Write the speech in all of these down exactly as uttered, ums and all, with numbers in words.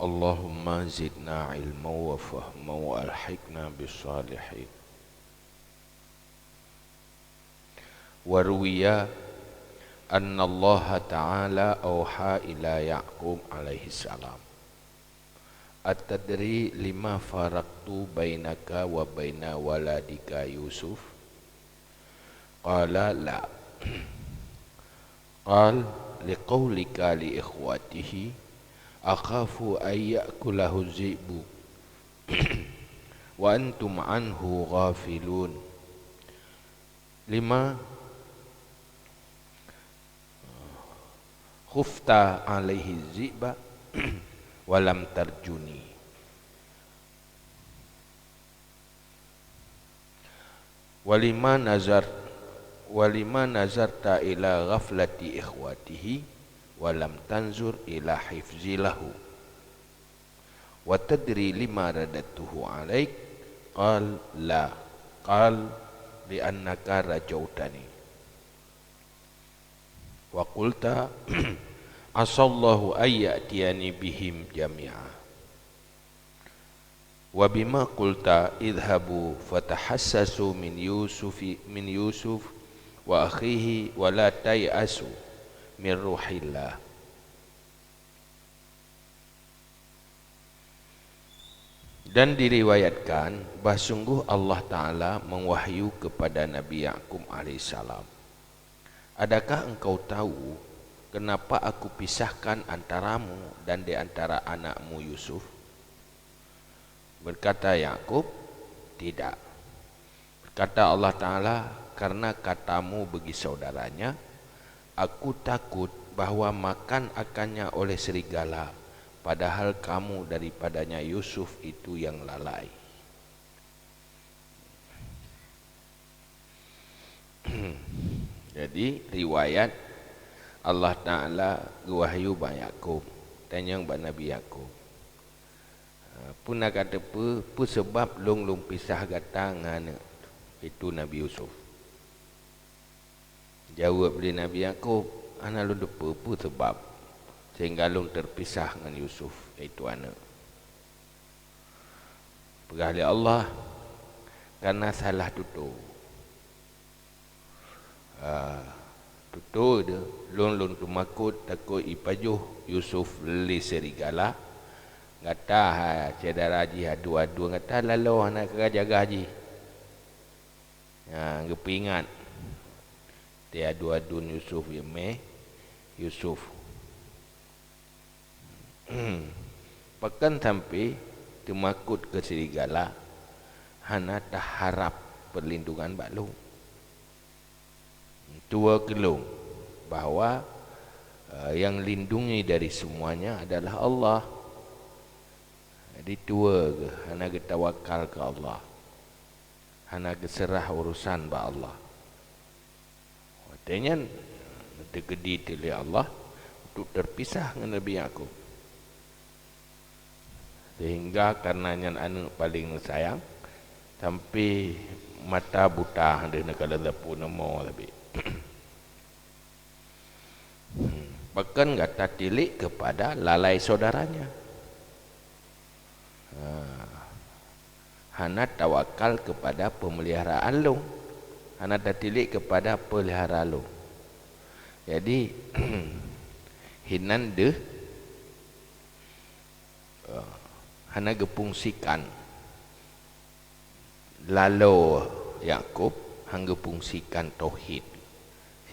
Allahumma zidna ilma wa fahma wa alhiqna bis salihin. Wa ruwiya anna Allah Ta'ala auha ila Ya'qub alaihi salam, "Atadri lima faraqtu bainaka wa baina waladika Yusuf?" Qala, "La." Qal, "Liqaulika li ikhwatihi, akhafu an ya'kulahu dhi'bu, wa antum anhu ghafilun." Lima khufta alaihi dhi'ba wa lam tarjuni. Walima nazar, walima nazarta ila ghaflati ikhwatihi, wa lam tanzur ila hifzi lahu. Wa tadri lima radattuhu alaik? Qal, "La." Qal, "Li'annaka rajautani." Wa qulta, "Asallahu an ya'tiyani bihim jami'a." Wa bima qulta, "Idhhabu fatahassasu min Yusufi, min Yusuf wa akhihi wa la tay'asu min ruhillah." Dan diriwayatkan, bah sungguh Allah Ta'ala mewahyu kepada Nabi Yakub alaihissalam, "Adakah engkau tahu kenapa Aku pisahkan antaramu dan di antara anakmu Yusuf?" Berkata Yakub, "Tidak." Berkata Allah Ta'ala, "Karena katamu bagi saudaranya, Aku takut bahwa makan akannya oleh serigala, padahal kamu daripadanya Yusuf itu yang lalai." Jadi, riwayat Allah Ta'ala geuwahyu bak Yakub, tanyong bak Nabi Yakub, "Peue na ka teupeu, peue sabab lôn, lôn pisah gata ngon aneuëk, yaitu Nabi Yusuf?" Jaweueb lé Nabi Yakub, "Hana lôn teupeu peue sabab sehingga lôn teupisah ngon Yusuf, yaitu aneuëk." Peugah lé Allah, "Kareuna salah tutoe." Ah, tutoe deuh, lôn, lôn teumakot takot ipajoh Yusuf lé serigala. Gata hai syedara jih, aduen-aduen gata laloe hana ka jaga jih. Nyan geupeuingat teuh aduen-aduen Yusuf, yôh mé Yusuf. Pakon sampoe teumakot keu serigala, hana taharab peurlindungan bak lôn? Tuwoe keu lôn bahwa, eh, yang lindungi dari semuanya adalah Allah. Jadi tuwoe geuh hana geutawakal keu Allah, hana geuseurah urosan bak Allah. Watée nyan, teukeudi teuh lé Allah untuk teupisah ngon Nabi Yakub. Sehingga kareuna nyan aneuëk paleng neusayang, sampoe mata buta deuh neukalon sapeue neumo sabe. Hmm, pakon gata tilik keupada lalai saudaranya? Ha, hana tawakal keupada peumeliharaan lôn, hana tatilik keupada peulihara lôn. Jadi, hinan deuh, eh, hana geupungsikan. Laloe Yakub han geupungsikan tauhid,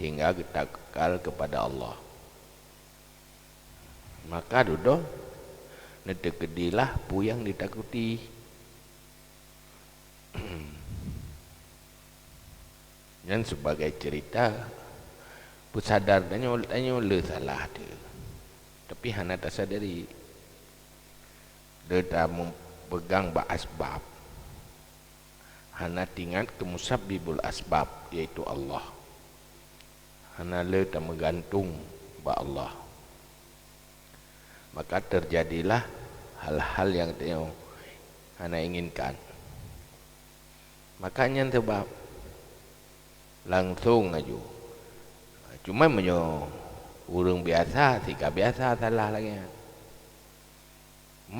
sehingga geutawakal keupada Allah. Maka dudoe neuteukeudilah peue nyang neutakuti. Nyan sibagai ceurita peusadar tanyoe, tanyoe le salah teuh, tapi hana tasadari. Le tameupegang bak asbab, hana tingat keu musabbibul asbab, yaitu Allah. Hana le tameugantung bak Allah, maka teujadilah hal-hal nyang tanyoe hana inginkan. Maka nyan sabab langsong laju. Cuma meunyoe ureuëng biasa, sika biasa salah lagée nyan.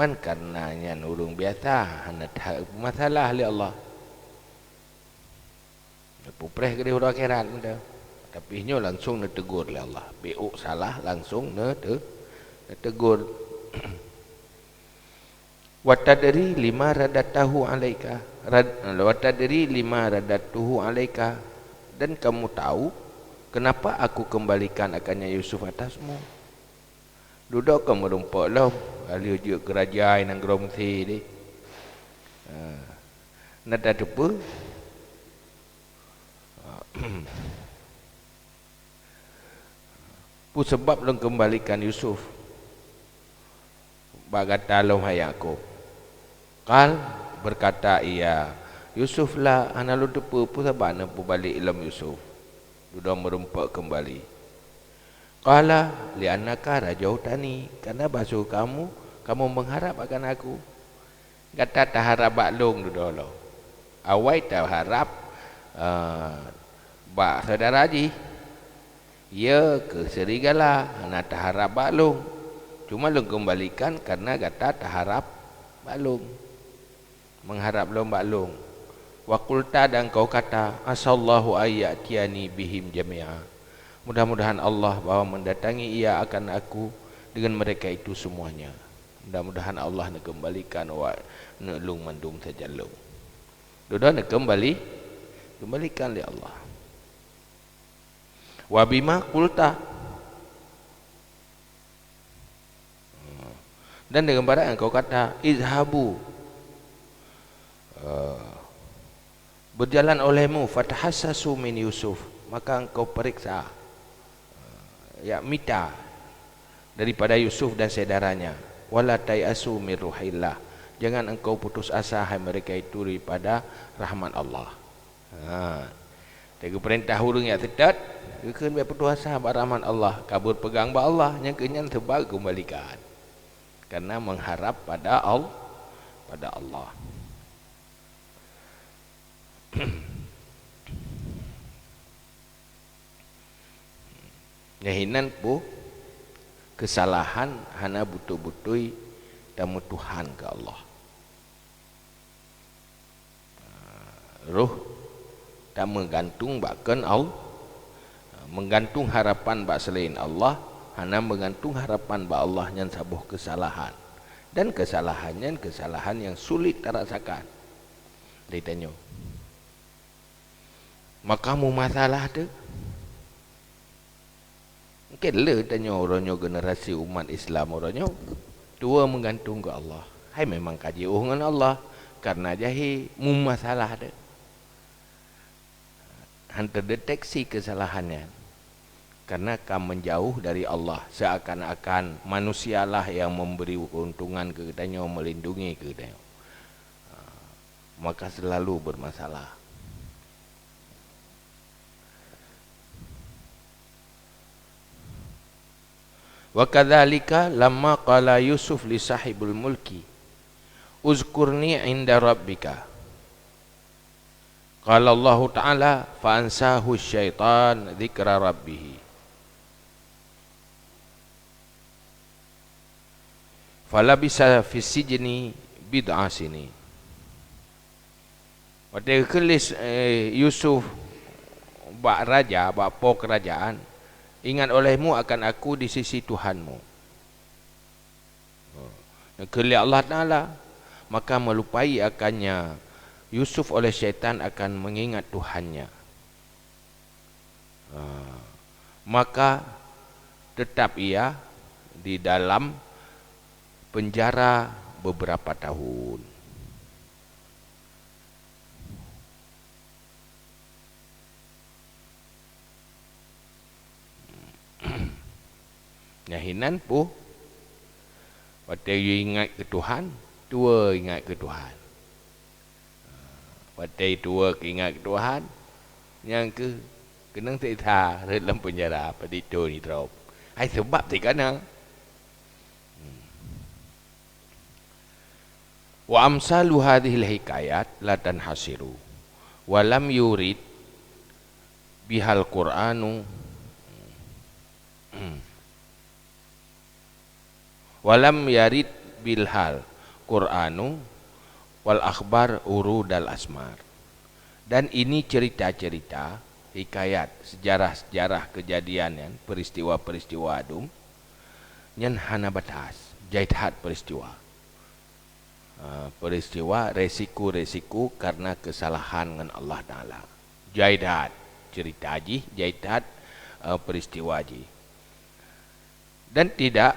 Man kareuna nyan ureuëng biasa, hana ta-, masalah lé Allah. Neupupreh keudeh uroe akhirat meudo. Tapi nyoe langsong neutegur lé Allah. Bék salah langsong neute-, neutegur. "Wa tadri lima radadtahu alaika, rad-, wa tadri lima radadtuhu alaika, dan kamu tahu kenapa aku kembalikan akannya Yusuf atasmu?" Dudoe ka meurumpok lom, ka lheueh jeuet keu raja i nanggroe Mesé deh. Ha. Na tateupeue? Peue sabab lôn keumbalikan Yusuf bak gata lom, hai Yakub? Qal, berkata ia, Yusuf, la, hana lôn teupeue peue sabab neupeubalek lom Yusuf. Dudoe meurumpok keumbali. Qala, li'annaka rajautani, karena bahasa kamu, kamu mengharap akan aku. Gata taharap bak lôn dudoe lom. Awai taharap, eh, bak syedara jih. Iya keu serigala, hana taharap bak lôn. Cuma lôn keumbalikan karena gata taharap bak lôn. Mengharap lôn bak lôn. Wa qulta, dan kau kata, "Asallahu ay ya'tiyani bihim jami'a." Mudah-mudahan Allah bahwa mendatangi ia akan aku dengan mereka itu semuanya. Mudah-mudahan Allah neukeumbalikan awak neulôn mandum sajan lôn. Dudoe neukeumbali, keumbalikan lé Allah. Wa bima qulta. Dan dengan barang yang kau kata, "Izhabu." Eh, berjalan olehmu, "Fatahassasu min Yusuf." Maka engkau periksa, eh, ya, mita daripada Yusuf dan saudaranya. "Wala tayasu min ruhillah." Jangan engkau putus asa, hai mereka itu, daripada rahmat Allah. Ha. Teugeupeurintah ureuëng nyang seutôt, geukheun bék putus asa bak rahmat Allah, ka beupeugang bak Allah, nyang keu nyan teuba keumbalikan. Karena mengharap pada Al-, pada Allah. Nyang hinan peue, keusalahan hana beutôi-beutôi tameutuhan keu Allah. Roh tameugantung bak kon Allah. Meugantung harapan bak seulaén Allah, hana meugantung harapan bak Allah, nyan saboh keusalahan. Dan keusalahan nyan keusalahan nyang sulet tarasakan lé tanyoe. Maka meumasalah teuh. Mungken le tanyoe uroe nyoe generasi umat Islam uroe nyoe tuwoe meugantung keu Allah. Hai memang ka jiôh ngon Allah, karena jahé meumasalah teuh. Han teudeteksi keusalahan nyan, karena ka meujauh dari Allah, seakan-akan manusialah nyang memberi keuntungan keu geutanyoe, melindungi keu geutanyoe. Maka selalu bermasalah. Wa kadzalika lamma qala Yusuf li sahibul mulki, "Uzkurni inda rabbika." Qala Allahu Ta'ala, "Fa ansahu syaitan dzikra rabbih." Falabisa fis sijni bid'a sinin. Watée geukheun lé, eh, Yusuf bak raja, bak po keurajeuen, "Ingat olehmu akan aku di sisi Tuhanmu." Geukheun lé Allah Ta'ala, maka meulupai akannya Yusuf oleh syaitan akan mengingat Tuhannya. Ha, maka tetap ia di dalam penjara beberapa tahun. Nyang hinan peue? Watée ingat keu Tuhan, tuwoe ingat keu Tuhan. Watée tuwoe ingat keu Tuhan, nyang keuh keunong siksa rhot lam peunjara padit thon sidroe. Hai sabab sikana. Wa amsalu hadzihil hikayat la tanhasiru wa lam yurid bihal Qur'anu. Walam yarid bil hal, Qur'anu wal akhbar urudal asmar. Dan ini cerita-cerita, hikayat, sejarah-sejarah kejadian nyan, peristiwa-peristiwa adum, nyan hana batas, jai that peristiwa. Ah, peristiwa, resiko-resiko karena kesalahan ngon Allah Taala. Jai that cerita jih, jai that, eh, peristiwa jih. Dan tidak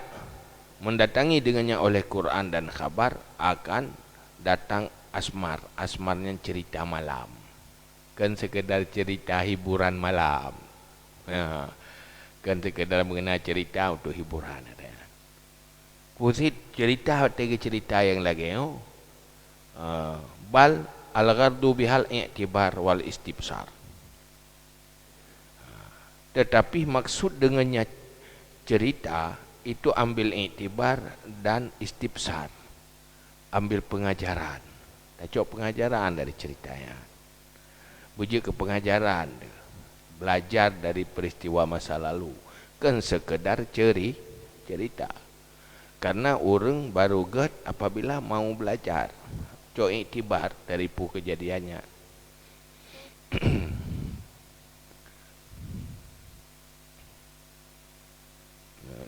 mendatangi dengannya oleh Quran dan khabar akan datang asmar. Asmar nyan cerita malam. Kan sekedar cerita hiburan malam. Ya. Kan sekedar mengenai cerita untuk hiburan. Pusit cerita watée geucerita nyang lagée nyoe. Ah, bal al-ghardu bihal i'tibar wal istibsar. Tetapi maksud dengannya cerita itu ambil iktibar dan istibsar, ambil pengajaran. Tacok pengajaran dari cerita nyan. Beujeuet keu pengajaran, belajar dari peristiwa masa lalu, kon sekedar ceri-, cerita. Karena ureuëng baru gét apabila mau belajar, cok iktibar dari peue kejadian nyan.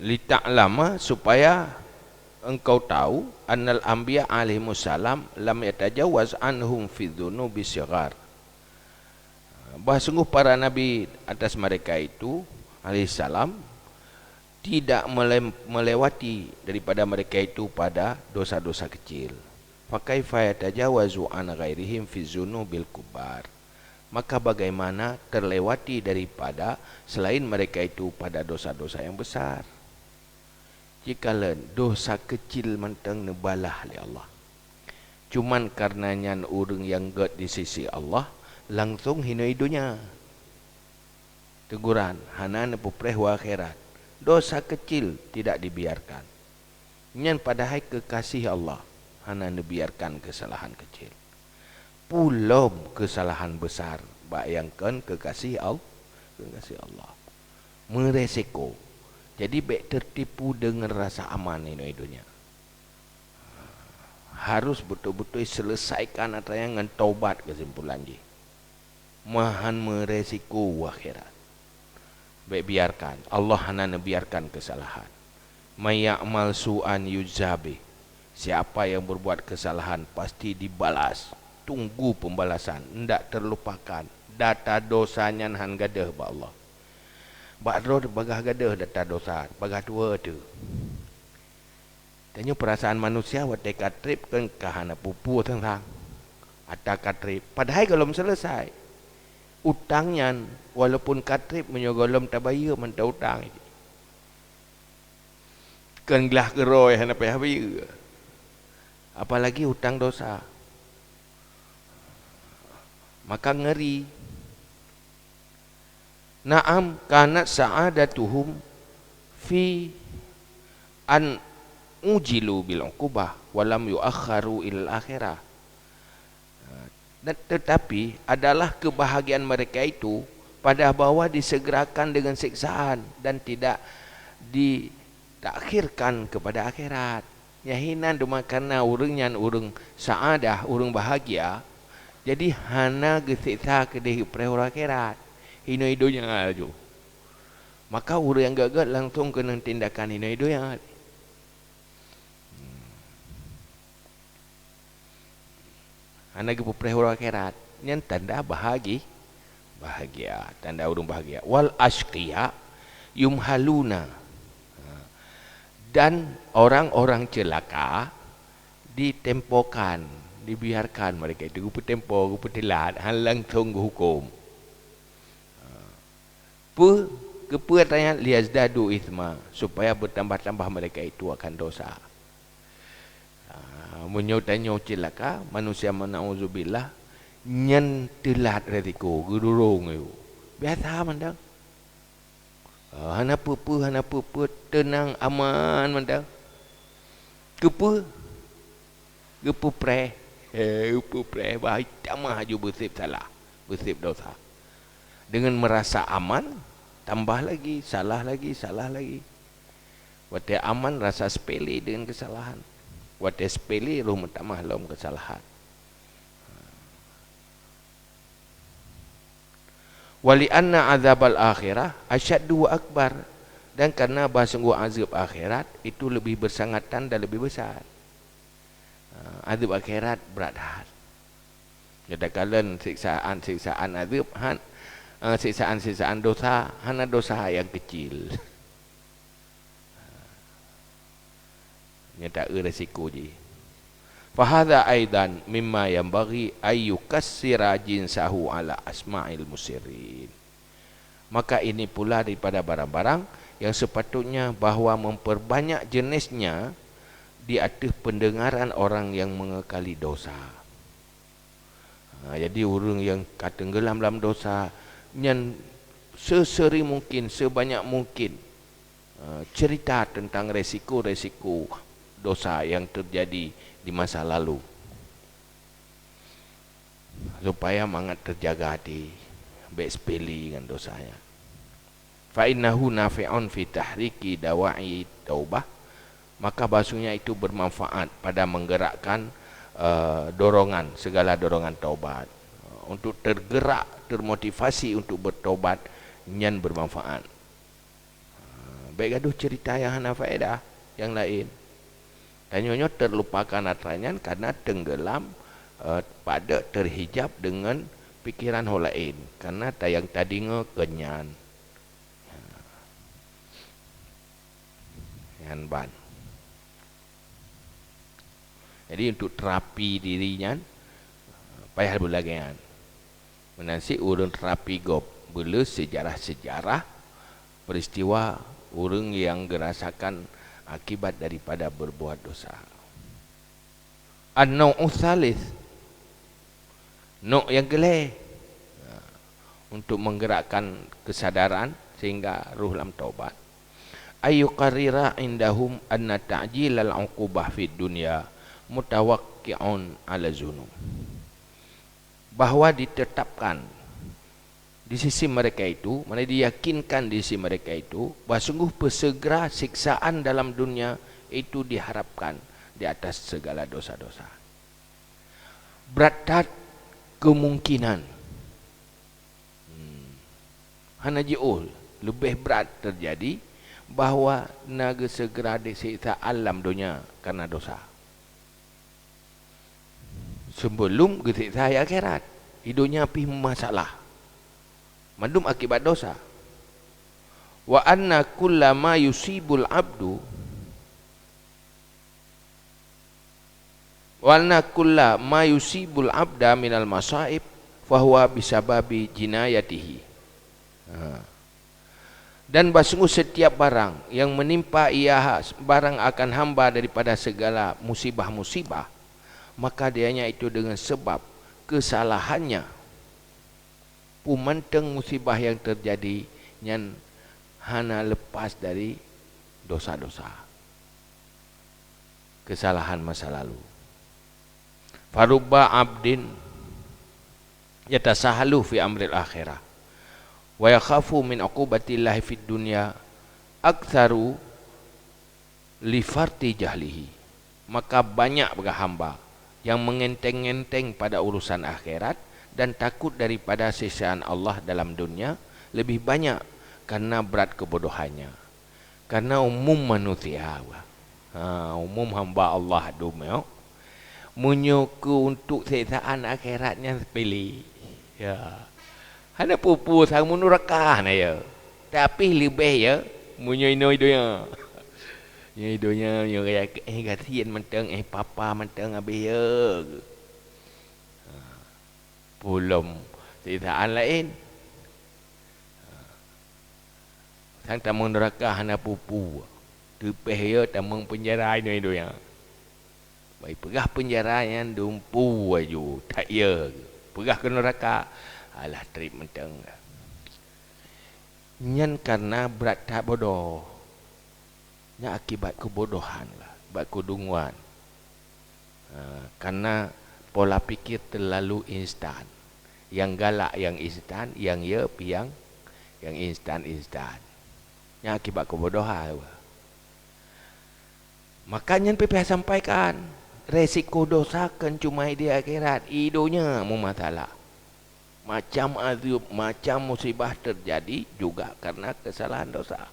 Lita'lama, supaya engkau tahu, annal anbiya alaihimussalam lam yatajawaz anhum fi dzunubi shighar. Bah sungguh para nabi atas mereka itu alaihissalam tidak melem-, melewati daripada mereka itu pada dosa-dosa kecil. Fakaifa yatajawazu an ghairihim fi dzunubil kubar. Maka bagaimana terlewati daripada selain mereka itu pada dosa-dosa yang besar? Jikalau dosa kecil mantong neubalah lé Allah. Cuman karena nyan ureuëng nyang gét di sisi Allah, langsong hinoe donya. Teguran, hana neupeupreh u akhirat. Dosa kecil tidak dibiarkan. Nyan padahai keukasih Allah hana neubiarkan keusalahan kecil. Pulom keusalahan besar bak nyang kon keukasih Al-, keukasih Allah. Meuresiko. Jadi bék teutipu deungon rasa aman inoe donya. Harus beutôi-beutôi seuleusaikan atra nyan ngon taubat keusimpulan jih. Meuhan meuresiko u akhirat. Bék biarkan, Allah hana neubiarkan keusalahan. "May ya'mal su'an yujza bih." Siapa yang berbuat kesalahan pasti dibalas. Tunggu pembalasan, ndak terlupakan. Data dosa nyan han gadôh bak Allah. Bak droe bagah gadôh data dosa, bagah tuwoe teuh. Tanyoe peurasaan manusia watée ka treb kan ka hana peue-peue sang-sang. Ata ka treb, padahai gohlom seuleusai. Utang nyan, walaupun ka treb, meunyoe gohlom tabayeue mantong utang. Kon glah keurôi hana payah bayeue. Apalagi utang dosa. Maka ngeri. Na'am, kanat sa'adatuhum fi an ujilu bil uqubah wa lam yu'akhkharu ilal akhirah. Dan tetapi adalah kebahagiaan mereka itu pada bahwa disegerakan dengan siksaan dan tidak ditakhirkan kepada akhirat. Nyan hinan teuma karena ureuëng nyan ureuëng sa'adah, ureuëng bahagia, jadi hana geuseksa keudeh geupreh uroe akhirat. Hinoe donya laju. Maka ureuëng nyang gét-gét langsong keunong tindakan hinoe donya. Hana geupeupreh uroe akhirat. Nyan tanda bahagi-, bahagia, tanda ureuëng bahagia. Wal asyqiya yumhaluna. Ha. Dan orang-orang celaka ditempokan, dibiarkan mereka itu geupeutempo, geupeuteulat, han langsong geuhuköm. Ha. Peue, keupeue tanya, "Liyazdadu itsma," supaya bertambah-tambah mereka itu akan dosa. Ah, meunyoe tanyoe cilaka, manusia, na'udzubillah, nyan teulat risiko, geudurong yue. Biasa mantong. Ah, hana peue-peue, hana peue-peue, teunang, aman mantong. Keupeue? Geupeupreh. Eh, geupeupreh, bah tamah laju beuseb salah, beuseb dosa. Dengan merasa aman, tambah lagi, salah lagi, salah lagi. Watée aman, rasa sepele dengan kesalahan. Watée seupele roh meutamah lom keusalahan. Wali anna azabal akhirah asyaddu wa akbar, dan karena bahsungguh azab akhirat itu lebih bersangatan dan lebih besar. Ha, azab akhirat brat that. Nyoe takalon siksaan-siksaan azab han, eh, siksaan-siksaan dosa, hana dosa nyang kecil. Nyoe taeu resiko jih. Fahadha aidan mimma yanbaghi ay yukassira jinsahu ala asma'il musirrin. Maka ini pula daripada barang-barang yang sepatutnya bahwa memperbanyak jenisnya di ateueh pendengaran orang yang mengekali dosa. Ha, jadi ureuëng nyang ka teunggeulam lam dosa nyan seuseuring mungkin, sebanyak mungkin, ha, cerita tentang resiko-resiko dosa yang terjadi di masa lalu, supaya mangat teujaga até, bék seupele ngon dosa nyan. Fa innahu nafi'un fi tahriki dawa'i taubah, maka bahwasanya itu bermanfaat pada menggerakkan, eh, dorongan, segala dorongan taubat. Untuk tergerak, termotivasi untuk bertobat, nyan bermanfaat. Ha, bék gadoh cerita nyang hana faedah nyang laén. Tanyoe nyoe terlupakan atra nyan karena tenggelam, eh, padub terhijab dengan pikiran ho laén, karena ta-, nyang tadeungoe keu nyan. Nyan ban. Jadi, untuk terapi diri nyan, payah beulagée nyan. Meunan cit ureuëng terapi gob, beuleueh sejarah-sejarah peristiwa ureuëng nyang geurasakan akibat daripada berbuat dosa. An-nau'us tsalits, nok nyang keulhée, untuk menggerakkan kesadaran sehingga roh lam taubat. Ay yuqarrira indahum anna ta'jilal uqubah fid dunya mutawaqqi'un 'ala dzunub. Bahwa ditetapkan di sisi mereka itu, mana diyakinkan di sisi mereka itu, bahwa sungguh peuseugra siksaan dalam dunia itu diharapkan di atas segala dosa-dosa. Brat that kemungkinan, hmm, hana jiôh, leubeh brat terjadi bahwa na geuseugra disiksa lam donya karena dosa. Sebelum geusiksa di akhirat, di donya pih masalah. Mandum akibat dosa. Wa anna kulla ma yusibul abdu, wa anna kulla ma yusibul abda minal masaib fahuwa bisababi jinayatihi. Ha. Dan bahsungguh setiap barang yang menimpa ia barang akan hamba daripada segala musibah-musibah, maka dianya itu dengan sebab kesalahannya. Peue mantong musibah nyang teujadi nyan hana leupas dari dosa-dosa, keusalahan masa lalu. Farubba abdin yatasahalu fi amril akhirah wa yakhafu min uqubatillahi fid dunya aktsaru li farti jahlihi. Maka banyak bak hamba yang mengenteng-ngenteng pada urusan akhirat dan takut daripada siksaan Allah dalam dunia lebih banyak karena berat kebodohannya. Karena umum manusia, ha, umum hamba Allah dum nyoe, meunyoe keu untuk siksaan akhirat nyan seupele. Ya. Hana peue-peue sang meunuraka na ya. Tapi leubeh ya meunyoe inoe donya. Nyoe donya nyoe raya eh gasien mantong, eh papa mantong habéh ya. Ha. Pulom siksaan laén. Sang tamong neuraka hana peue-peue. Teupeh ya tamong peunjara inoe donya. Bai peugah peunjara nyan dumpu aju that ya. Peugah keu neuraka, alah treb mantong. Nyan karena brat that bodoh. Nyan akibat keubodohan lah, akibat keudungoan. Ha, karena pola pikir terlalu instan. Nyang galak nyang instan, nyang ya piang nyang instan-instan. Nyan akibat keubodohan. Maka nyan pih payah sampaikan, resiko dosa kon cuma di akhirat, i donya meumasalah. Macam azab, macam musibah terjadi juga karena kesalahan dosa.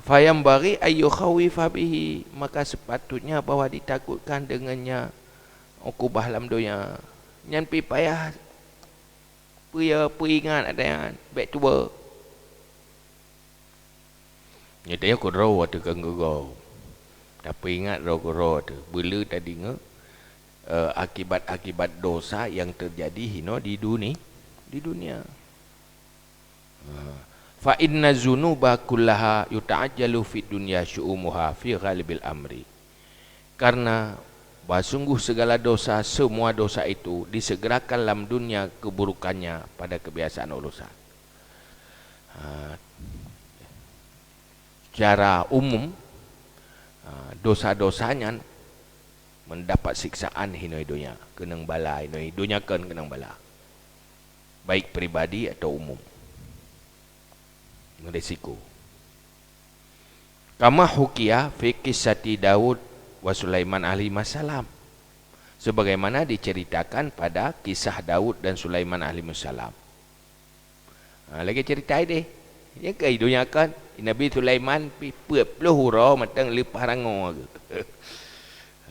Fayambaghi ayyukhawifa bihi, maka sepatutnya bahwa ditakutkan dengannya ukubah lam donya. Nyan pih payah peuya-, peuingat ata nyan, bèk tuwo. Nyoe tanyoe keudroe teuh keu geugoe. Tapeuingat droe keudroe teuh, beuleu tadeungoe, eh, akibat-akibat dosa nyang teujadi hinoe di duni-, di dunia. Ha. Fa inna dzunuba kullaha yuta'ajjalu fid dunya syu'umuha fi ghalibil amri. Karena bahwa sungguh segala dosa, semua dosa itu disegerakan lam dunia keburukannya pada kebiasaan urusan. Ha, secara umum, ha, dosa-dosa nyan mendapat siksaan hinoe donya, keunong bala hinoe donya kon keunong bala. Baik pribadi atau umum. Risiko. Kama hukiya fi qissati Daud wa Sulaiman alaihimassalam. Sebagaimana diceritakan pada kisah Daud dan Sulaiman alaihimassalam. Ha, lagèe cerita idéh. Nyang keu i donya kon, Nabi Sulaiman pih peuet ploh uroe mantong leupah rangoe geuh.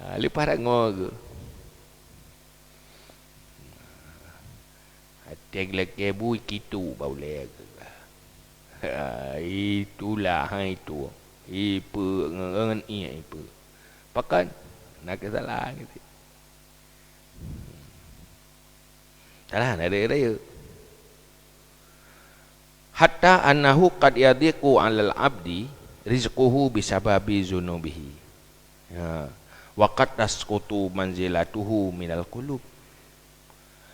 Ha, leupah rangoe geuh. Até geulakèe bui kitu bak ulèe geuh. Ha, itulah, ha, itu. Ipeue ngon, ngon ié ipeue. Pakon? Na keusalahan geuh. Salah, na rayeuk-rayeuk. Hatta annahu qad yadhiqu 'alal 'abdi rizquhu bisababi dzunubihi. Ya. Wa qad tasqutu manzilatuhu minal qulub.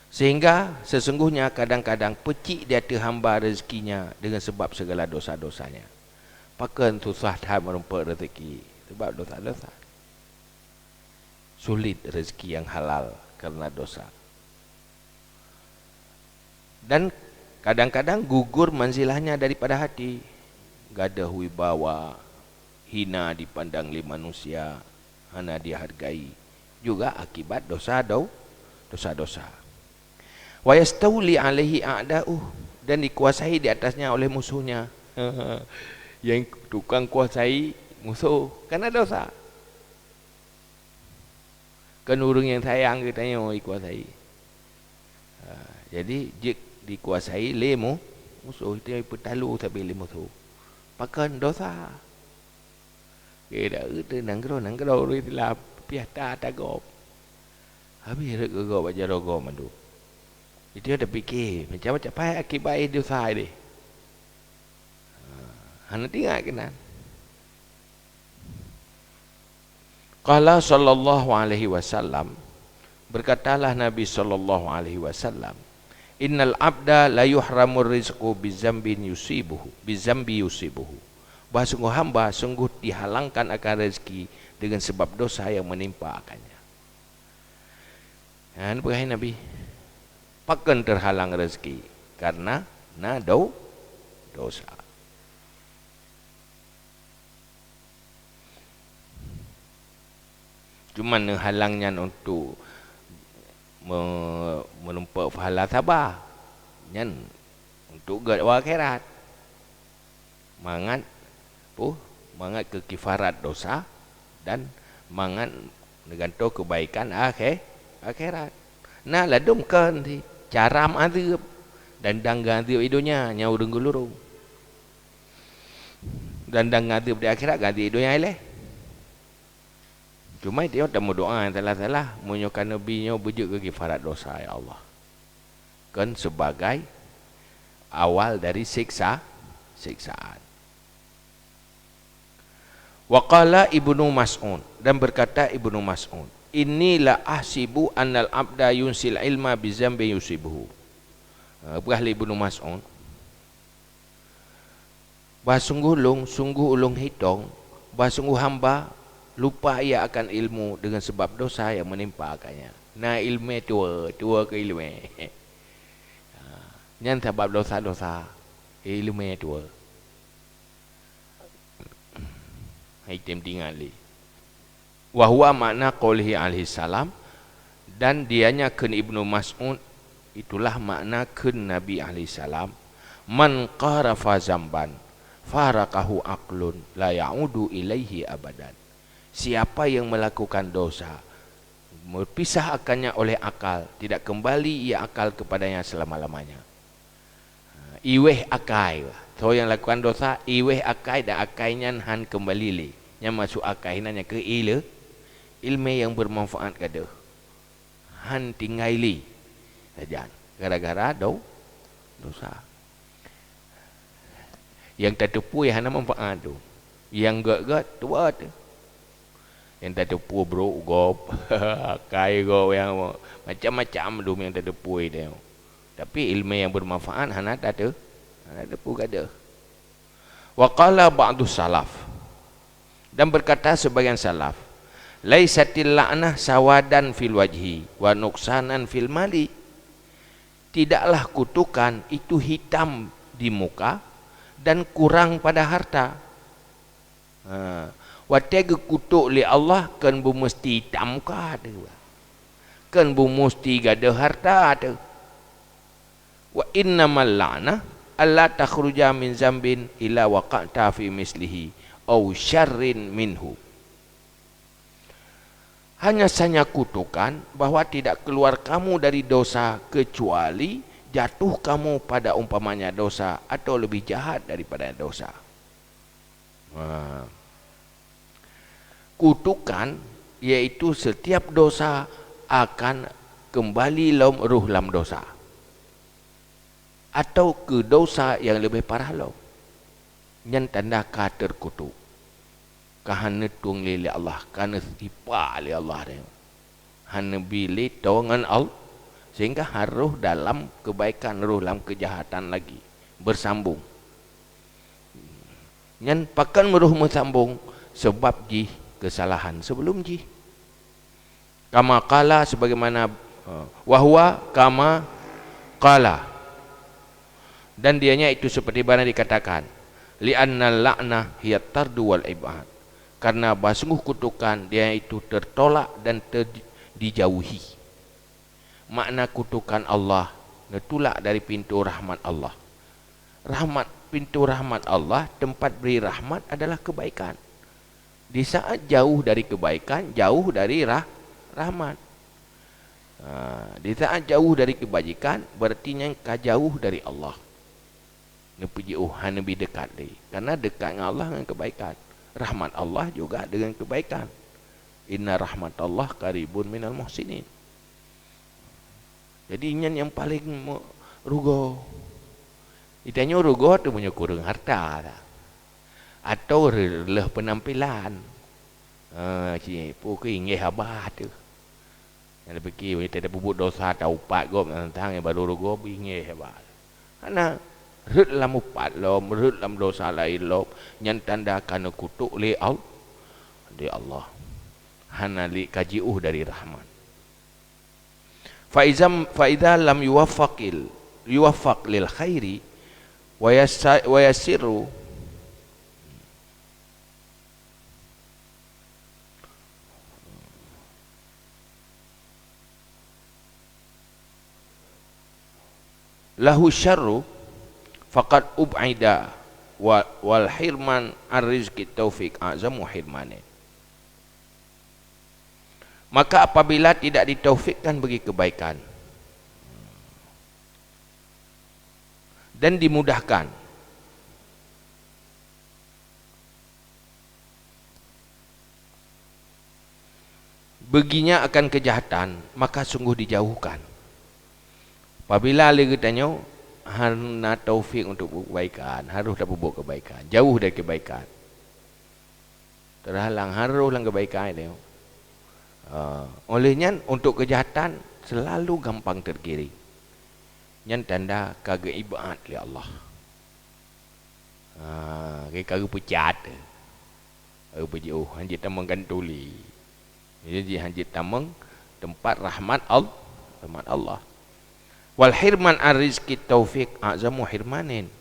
Sehingga sesungguhnya kadang-kadang peucit di ateueh hamba rezekinya dengan sebab segala dosa-dosanya. Pakon susah that meurumpok rezeki? Sebab dosa-dosa. Sulit rezeki yang halal karena dosa. Dan kadang-kadang gugur manzilahnya daripada hati. Gadoh wibawa, hina dipandang lé manusia, hana dihargai, juga akibat dosa do-, dosa-dosa. Wa yastauli alaihi a'da'uh, dan dikuasai di atasnya oleh musuhnya. Yang tukang kuasai musuh, karena dosa. Kan ureuëng nyang sayang geutanyoe ikuasai. Ha, jadi jeuet dikuasai lé mu-, musuh, itu yang peutalu sabe lé musuh. Pakon dosa. Kira itu nanggroe, nanggroe ureuëng Islam piah ta tagop. Habis rot geugob bak jaroe gob mandum. Itu yang terpikir, macam-macam pai akibat dosa deh. Ha, hana tinggai keunan. Qala sallallahu alaihi wasallam, berkatalah Nabi sallallahu alaihi wasallam, "Innal abda la yuhramur rizqu bizambin yusibuhu, bizambi yusibuhu." Bah sungguh hamba sungguh dihalangkan akan rezeki dengan sebab dosa yang menimpa akannya. Nyan peugah Nabi, pakon terhalang rezeki? Karena na do-, dosa. Cuma neuhalang nyan untuk me-, meurumpok pahala saba. Nyan untuk gét u akhirat. Mangat, puh, mangat keu kifarat dosa dan mangat neugantoe keubaikan akhé-, akhirat. Na ladôm kon di cara meuazeueb dan dang geuazeueb i donya nyang ureuëng geulurông. Dan dang geuazeueb di akhirat geuazeueb i donya ilée. Cuma tanyoe tameudoa salah-salah, meunyoe ka neubi nyoe beujeuet keu kifarat dosa, ya Allah. Kon sebagai awal dari siksa, siksaan. Wa qala Ibnu Mas'ud, dan berkata Ibnu Mas'ud, "Inni la ahsibu annal abda yunsil ilma bizambi yusibuhu." Ha, peugah lé Ibnu Mas'ud, Bah sungguh lôn, sungguh ulôn hitong, bah sungguh hamba lupa ia akan ilmu dengan sebab dosa yang menimpa akannya. Na ileumé tuwoe, tuwoe keu ileumé. Ha, nyan sabab dosa-dosa, ileumé tuwoe. Hai tem tinggai lé. Wa huwa makna qaulihi alaihi salam, dan dianya kheun Ibnu Mas'ud, itulah makna kheun Nabi alaihi salam, "Man qarafa zamban, faraqahu aqlun, la ya'udu ilaihi abadan." Siapa yang melakukan dosa, berpisah akannya oleh akal, tidak kembali ia akal kepadanya selama-lamanya. Ha, iweh akai. Soe nyang lakukan dosa, iweh akai dan akai nyan han keumbali lé. Nyan masuk akai nan nyang keu ile-, ilmé nyang bermanfaat gadoh. Han tinggai lé. Sajan. Gara-gara do-, dosa. Nyang tateupeue hana manfaat tu. Nyang gét-gét, tuwoe teuh. Nyang tateupeue brok gob, akai gob nyang macam-macam dum nyang tateupeue teuh. Tapi ilmé nyang bermanfaat hana tateu-, hana tateupeue gadoh. Wa qala ba'du salaf, dan berkata sebagian salaf, "Laisatil la'nah sawadan fil wajhi wa nuqsanan fil mali." Tidaklah kutukan itu hitam di muka dan kurang pada harta. Ha, watée geukutok lé Allah, kon beumusti hitam muka teuh. Kon beumusti gadoh harta teuh. "Wa innamal la'nah alla takhruja min zambin illa waqa'ta fi mislihi au syarrin minhu." Hanya saja kutukan bahwa tidak keluar kamu dari dosa kecuali jatuh kamu pada umpamanya dosa atau lebih jahat daripada dosa. Ha. Kutukan, yaitu setiap dosa akan kembali lom roh lam dosa, atau keu dosa nyang leubeh parah lom. Nyan tanda ka teukutok, ka hana neutueng lé, lé Allah, ka neusipa lé Allah teuh. Hana neubi lé toe ngon Allah, sehingga harôh dalam kebaikan, roh lam keujahatan lagi, beusambong. Nyan pakon roh meusambong, sabab jih keusalahan sebelum jih. Kama qala, sebagaimana, eh, wa huwa kama qala, dan dianya itu seperti barang dikatakan, "Li'annal la'nah hiya tardu wal ib'ad." Karena bah sungguh kutukan, dia itu tertolak dan ter-, dijauhi. Makna kutukan Allah, neutulak dari pintoe rahmat Allah. Rahmat, pintoe rahmat Allah, tempat bri rahmat adalah kebaikan. Di saat jauh dari kebaikan, jauh dari rah-, rahmat. Ha, di saat jauh dari kebajikan, berarti nyan ka jauh dari Allah. Neupeujiôh, hana neubi dekat lé. Karena dekat ngon Allah ngon kebaikan. Rahmat Allah juga dengan kebaikan. "Inna rahmatallah qaribun minal muhsinin." Jadi, nyan nyang paleng me-, rugoe. Geutanyoe rugoe teuh meunyoe kureueng harta tah. Atawa re-, reuloh peunampilan. Ha, ci, peue keu inggeh haba teuh. Nyang pike, meunyoe tapeubuet dosa, taupat gob, tang-tang nyang barô rugoe, beingéh ba. Hana, rhot lam upat lom, rhot lam dosa laén lom, nyan tanda ka neukutok lé Al-, lé Allah. Hana lé ka jiôh dari rahmat. Fa izam, fa idza lam yuwaffaqil, yuwaffaq lil khairi wa yassa-, wa yassirru lahu syarru faqad ub'ida wa, wal hirman ar rizqi taufiq a'zamu hirmanin. Maka apabila tidak ditaufikkan bagi kebaikan dan dimudahkan baginya akan kejahatan, maka sungguh dijauhkan. Apabila lé geutanyoe hana taufik untuk kebaikan, harôh tapeubuet kebaikan, jauh dari kebaikan. Teuhalang harôh lam kebaikan teuh. Ah, oleh nyan, untuk kejahatan selalu gampang tergiring. Nyan tanda ka geuib'ad lé Allah. Ha, ka geupeucat. Ka geupeujiôh, hanjeuet tamong kantô lé. Jadi, hanjeuet tamong teumpat rahmat Al-, rahmat Allah. Wal hirman ar rizqi taufiq a'zamu hirmanin.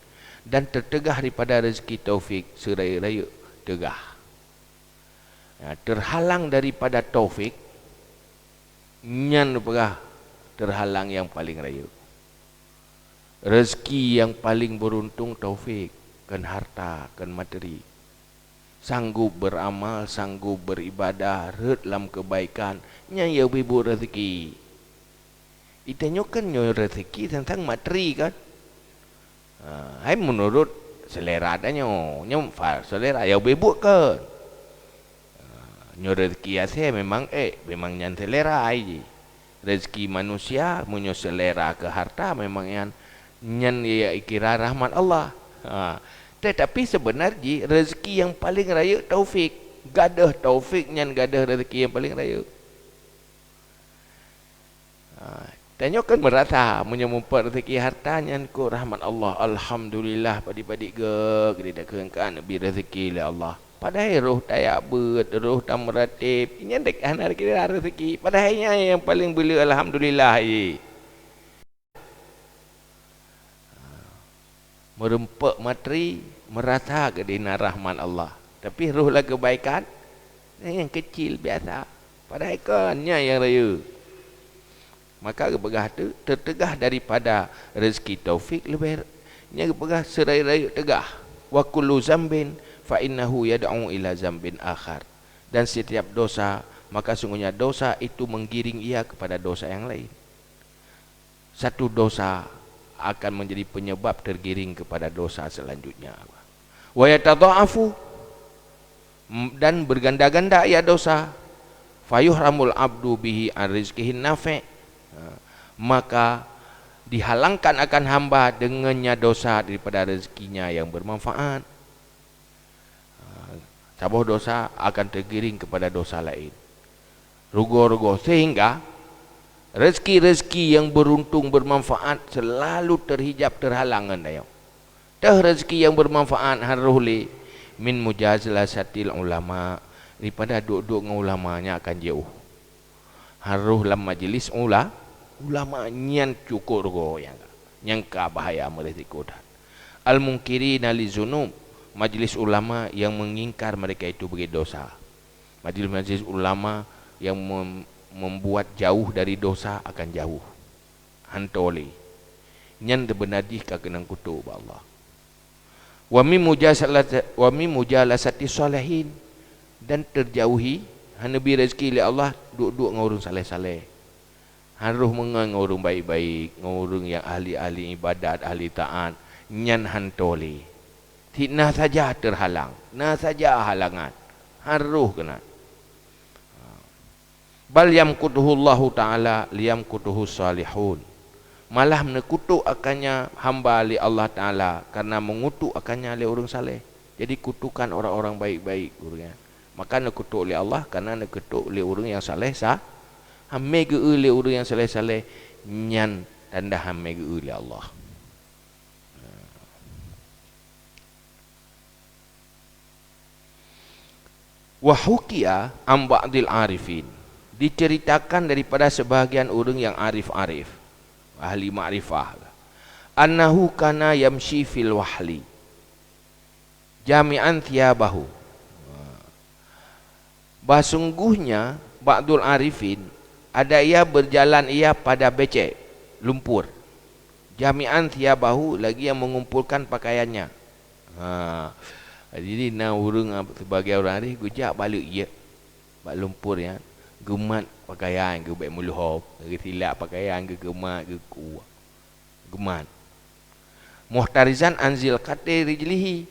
Dan teuteugah daripada rezeki taufik seurayeuk-rayeuk teugah. Ya, terhalang daripada taufik, nyan peugah terhalang nyang paleng rayeuk. Rezeki nyang paleng beuruntung taufik, kon harta, kon materi. Sanggob beuramal, sanggob beuribadah, rhot lam keubaikan, nyan nyang ubé buet rezeki. Di tanyoe kan nyoe rezeki sang-sang materi kan. Ha, hai meunurot selera tanyoe, nyoe fa-, selera nyang ubé buet kan. Ha, nyoe rezeki asée memang ék, memang nyan selera ai jih. Rezeki manusia, meunyoe selera keu harta, memang nyan, nyan ya ikira rahmat Allah. Ha, tetapi sebenar jih rezeki nyang paleng rayeuk taufik. Gadôh taufik nyan gadôh rezeki nyang paleng rayeuk. Ha, tanyoe kan meurasa meunyoe mupat rezeki harta nyan keu rahmat Allah. Alhamdulillah, padit-padit geuh, geutanyoe kan neubi rezeki lé Allah. Padahai roh tajak beuet, roh tameuratéb, nyan dek hana kira rezeki. Padahai nyan nyang paleng beuleu alhamdulillah jih. Meurumpok materi, meurasa keudeh na rahmat Allah. Tapi roh lam keubaikan, nyang keucil biasa. Padahai kon nyan nyang rayeuk. Maka geupeugah teu-, teuteugah daripada rezeki taufik leubeh, nyan geupeugah seurayeuk-rayeuk teugah, "Wa kullu zambin fa innahu yad'u ila zambin akhar." Dan setiap dosa, maka sungguhnya dosa itu menggiring ia kepada dosa yang lain. Satu dosa akan menjadi penyebab tergiring kepada dosa selanjutnya. Wa yatadha'afu, dan berganda-ganda ia dosa. Fayuhramul abdu bihi an rizqihin nafi'. Ha, maka dihalangkan akan hamba dengannya dosa daripada rezekinya yang bermanfaat. Ha, saboh dosa akan tergiring kepada dosa laén. Rugoe-rugoe, sehingga rezeki-rezeki yang beruntung, bermanfaat selalu terhijab, terhalang ngon tanyoe. Teuh rezeki yang bermanfaat harôh lé min mujalasatil ulama, daripada duek-duek ngon ulama nyan akan jiôh. Harôh lam majlis ula-, ulama nyan cukôp rugoe nyang ka, nyang ka bahaya meurisiko that. Al-munkirina lizunub, majlis ulama yang mengingkar mereka itu bagi dosa. Majlis-majlis ulama yang mem-, membuat jauh dari dosa akan jauh. Hanto lé. Nyan teubeuna jih ka keunong kutok bak Allah. Wa min mujasalata-, wa min mujalasati shalihin, dan terjauhi, hana neubi rezeki lé Allah, duek-duek ngon ureuëng saleh-saleh. Harôh meungon ngon ureuëng baik-baik, ngon ureuëng nyang ahli-ahli ibadat, ahli taat, nyan hanto lé. Cit na saja terhalang, na saja halangan, harôh keunan. Bal yamqutuhullahu ta'ala liyamqutuhus salihun. Malah neukutok akannya hamba lé Allah Ta'ala karena mengutuk akannya lé ureuëng saleh. Jadi kutukan orang-orang baik-baik ureuëng nyan. Maka neukutok lé Allah karena neukutok lé ureuëng nyang saleh sa-, hamé geu-eu lé ureuëng nyang saleh-saleh nyan tanda hamé geu-eu lé Allah. Wa hukiya an ba'dil arifin, diceritakan daripada sebahagian ureuëng yang arif-arif, ahli makrifah, annahu kana yamshi fil wahli, jami'an thiyabahu. Bah sungguhnya ba'dul arifin, ada ia berjalan ia pada becek, lumpur. Jami'an thiyabahu, lagi yang mengumpulkan pakaiannya. Ha. Jadi na ureuëng, ah, sebagai ureuëng arif geujak bak leuiek, bak lumpur nyan, geumat pakaian geuh bék meuleuhob, geusilak pakaian geuh geumat geukuek. Geumat. Muhtarizan an zilqati rijlihi.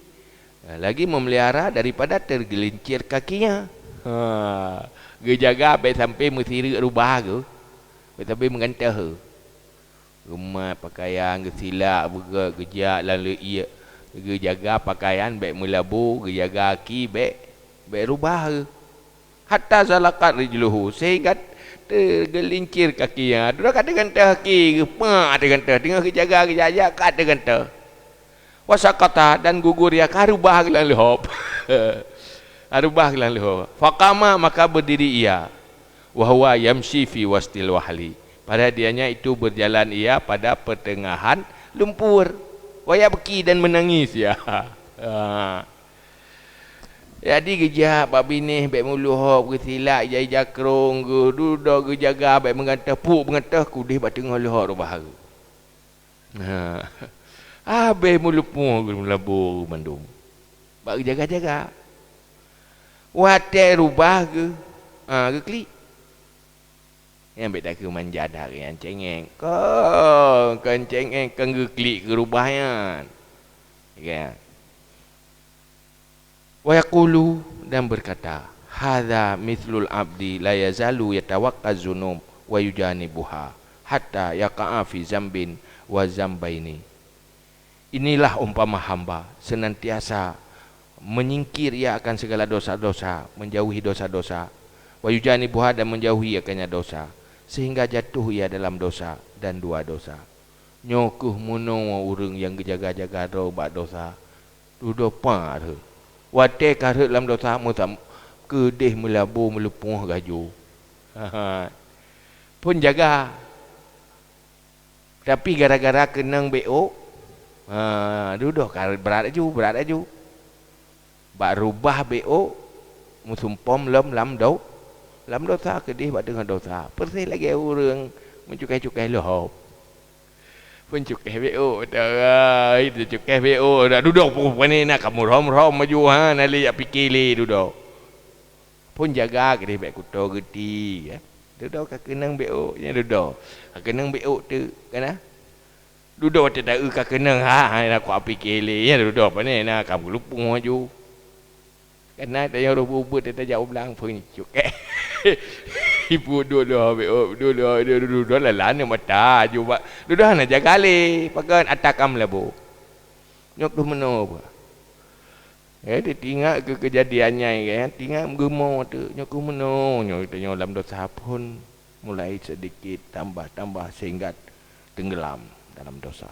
Ha, lagi memelihara daripada tergelincir kakinya. Ha, geujaga bék sampai meusireuk rubah geuh, bék sampai meugantoh. Geumat pakaian, geusilak, beugöt, geujak lam leuiek. Geujaga pakaian bék meulabu, geujaga aki bék, bék rubah geuh. Hatta zalaqat rijluhu, sehingga teugeulincir kaki nyan. Dua ka teugantoh kaki, geupak teugantoh, teungoh geujaga geujak-jak ka teugantoh. Wa saqata, dan gugur ia, ka rubah geuh lam leuhob. Ka rubah geuh lam leuhob. Faqama, maka berdiri ia. Wa huwa yamshi fi wastil wahli. Padahal dianya itu berjalan ia pada pertengahan lumpur. Wa yabki, dan menangis ia. Ha. Jadi geujak bak binéh bèk meuleuhop, geusilak jai jakrong, geududoe geujaga bèk meuganteuh, puk beungeuteuh kudeh bak teungoh leuhop rubah geuh. Ha. Habéh meuleupoh geuh meulabô geuh mandum. Bak geujaga-jaga. Watèe rubah geuh, ha, geuklik. Nyan bèk takheun manja that nyang cengeng. Kon, kon cengeng, kon geuklik keu rubah nyan. Ya. Wa yaqulu, dan berkata, "Hadza mitslul abdi la yazalu yatawaqqa dzunub wa yujanibuha hatta yaqa'a fi dzambin wa dzambaini." Inilah umpama hamba senantiasa menyingkir ia akan segala dosa-dosa, menjauhi dosa-dosa, wa yujanibuha, dan menjauhi akannya dosa, sehingga jatuh ia dalam dosa dan dua dosa. Nyoe kheueh meunoe ureuëng nyang geujaga-jaga droe bak dosa, dudoe pah rhot. Watèe ka rhot lam dosa, meutam-, keudeh meulabô meuleupoh gaju. Phon jaga. Tapi gara-gara keunong beuôk, ha, dudoe ka brat laju, brat laju. Bak rubah beuôk, meusumpom lom lam do-, lam dosa, keudeh bak teungoh dosa. Persis lagèe ureuëng meucukai-cukai leuhop. Phon cukai beuôk, teurai teucukai beuôk, dak dudoe peurupa ni na kamoe rhom-rhom laju, ha, na lé jak pike lé dudoe. Phon jaga keudeh bèk kuto geuti, ya. Dudoe ka keunong beuôk, nyan dudoe. Ka keunong beuôk teuk, kan, ah? Dudoe watèe taeu ka keunong, ha, ha, na kuat pike lé, nyan dudoe, pane na ka meuleupoh laju. Kana tanyoe roh beuet tajak u blang phon cukèe. Ibu dudoe beuôk, dudoe, dudoe, dudoe lalan mata laju bak. Dudoe hana jaga lé, pakon ata ka meulabô. Nyoe keuh meunoe bah. Eh, teuingat keu keujadian nyan, kan? Teuingat geumo teuk, nyoe keuh meunoe, nyoe tanyoe lam dosa phon mulai sedikit tambah-tambah sehingga tenggelam dalam dosa.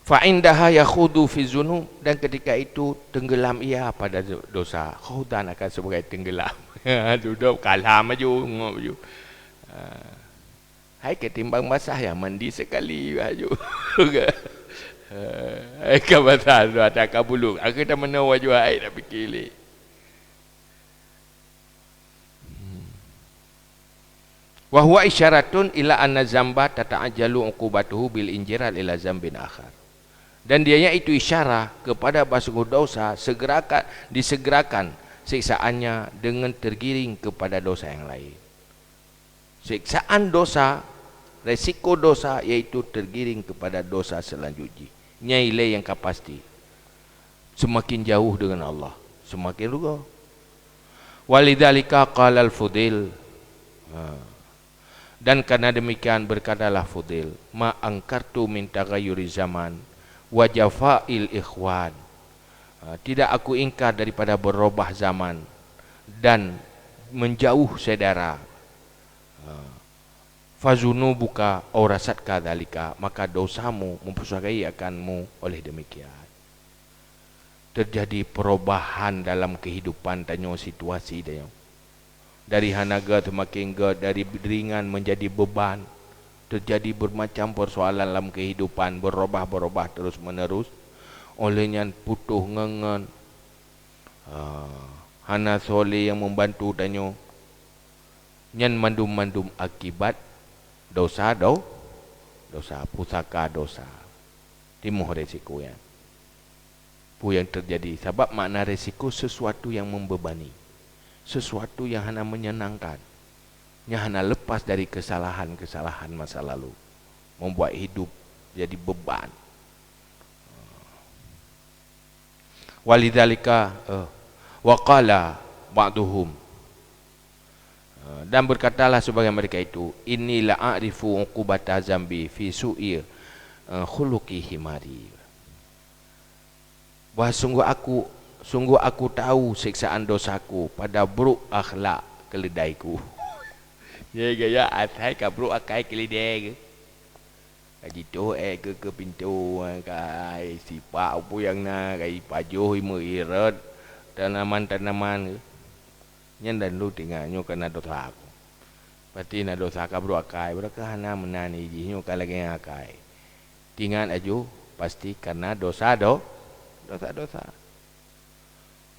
Fa indaha yakhudu fi dzunub, dan ketika itu tenggelam ia pada do-, dosa. Khudan akan sebagai tenggelam. Dudoe kalam laju, ngop laju. Ha. Hai ketimbang basah ya mandi sekali laju. Hai ka basah dah tak kabuluk. Aku tak meunoe laju hai tak pike lé. Hmm. Wa huwa isyaratun ila anna dzamba tata'ajjalu uqubatuhu bil injiral ila dzambin akhar. Dan dia itu isyarat kepada bahwa sungguh dosa segerakan, disegerakan siksaannya dengan tergiring kepada dosa yang lain. Siksaan dosa, resiko dosa, yaitu tergiring kepada dosa selanjut jih. Nyan ilée nyang ka pasti. Semakin jauh dengan Allah, semakin rugoe. Walidzalika qalal Fudail. Ha. Dan karena demikian berkatalah Fudail, "Ma angkartu min taghayyuri zaman wa jafail ikhwan." Ha, tidak aku ingkar daripada berubah zaman dan menjauh saudara. Ha. "Fadzunubuka aurasatka dzalika," maka dosamu mempersuakai akanmu oleh demikian. Terjadi perubahan dalam kehidupan tanyoe, situasi tanyoe. Dari hana gét semakin gét, dari ringan menjadi beban. Terjadi bermacam persoalan dalam kehidupan, berubah-berubah terus-menerus. Oleh nyan putôh ngon-ngon. Ah, hana soe lé nyang membantu tanyoe. Nyan mandum-mandum akibat dosa do-, dosa, pusaka dosa. Timoh resiko nyan. Peue nyang terjadi? Sabab makna resiko sesuatu yang membebani, sesuatu yang hana menyenangkan, nyang hana lepas dari kesalahan-kesalahan masa lalu, membuat hidup jadi beban. Walidzalika, eh, wa qala ba'duhum, eh, dan berkatalah sebagian mereka itu, "Inni la a'rifu uqubata zambi fi su'i, eh, khuluqi himari." Wah, sungguh aku, sungguh aku tahu siksaan dosaku pada brok akhlak keuleudaiku. Nyan gaya asai ka brok akai keuleudai geuh. Ka jitôh ék keu, keu pintoe, ka sipak peue nyang na, ka ipajoh, imeuirot tanaman-tanaman. Nyan dan lôn teuingat nyoe kana dosa aku. Pasti na dosa ka brok akai, beureukat hana meunan jih nyoe ka lagée akai. Teuingat laju, pasti kana dosa do-, dosa-dosa.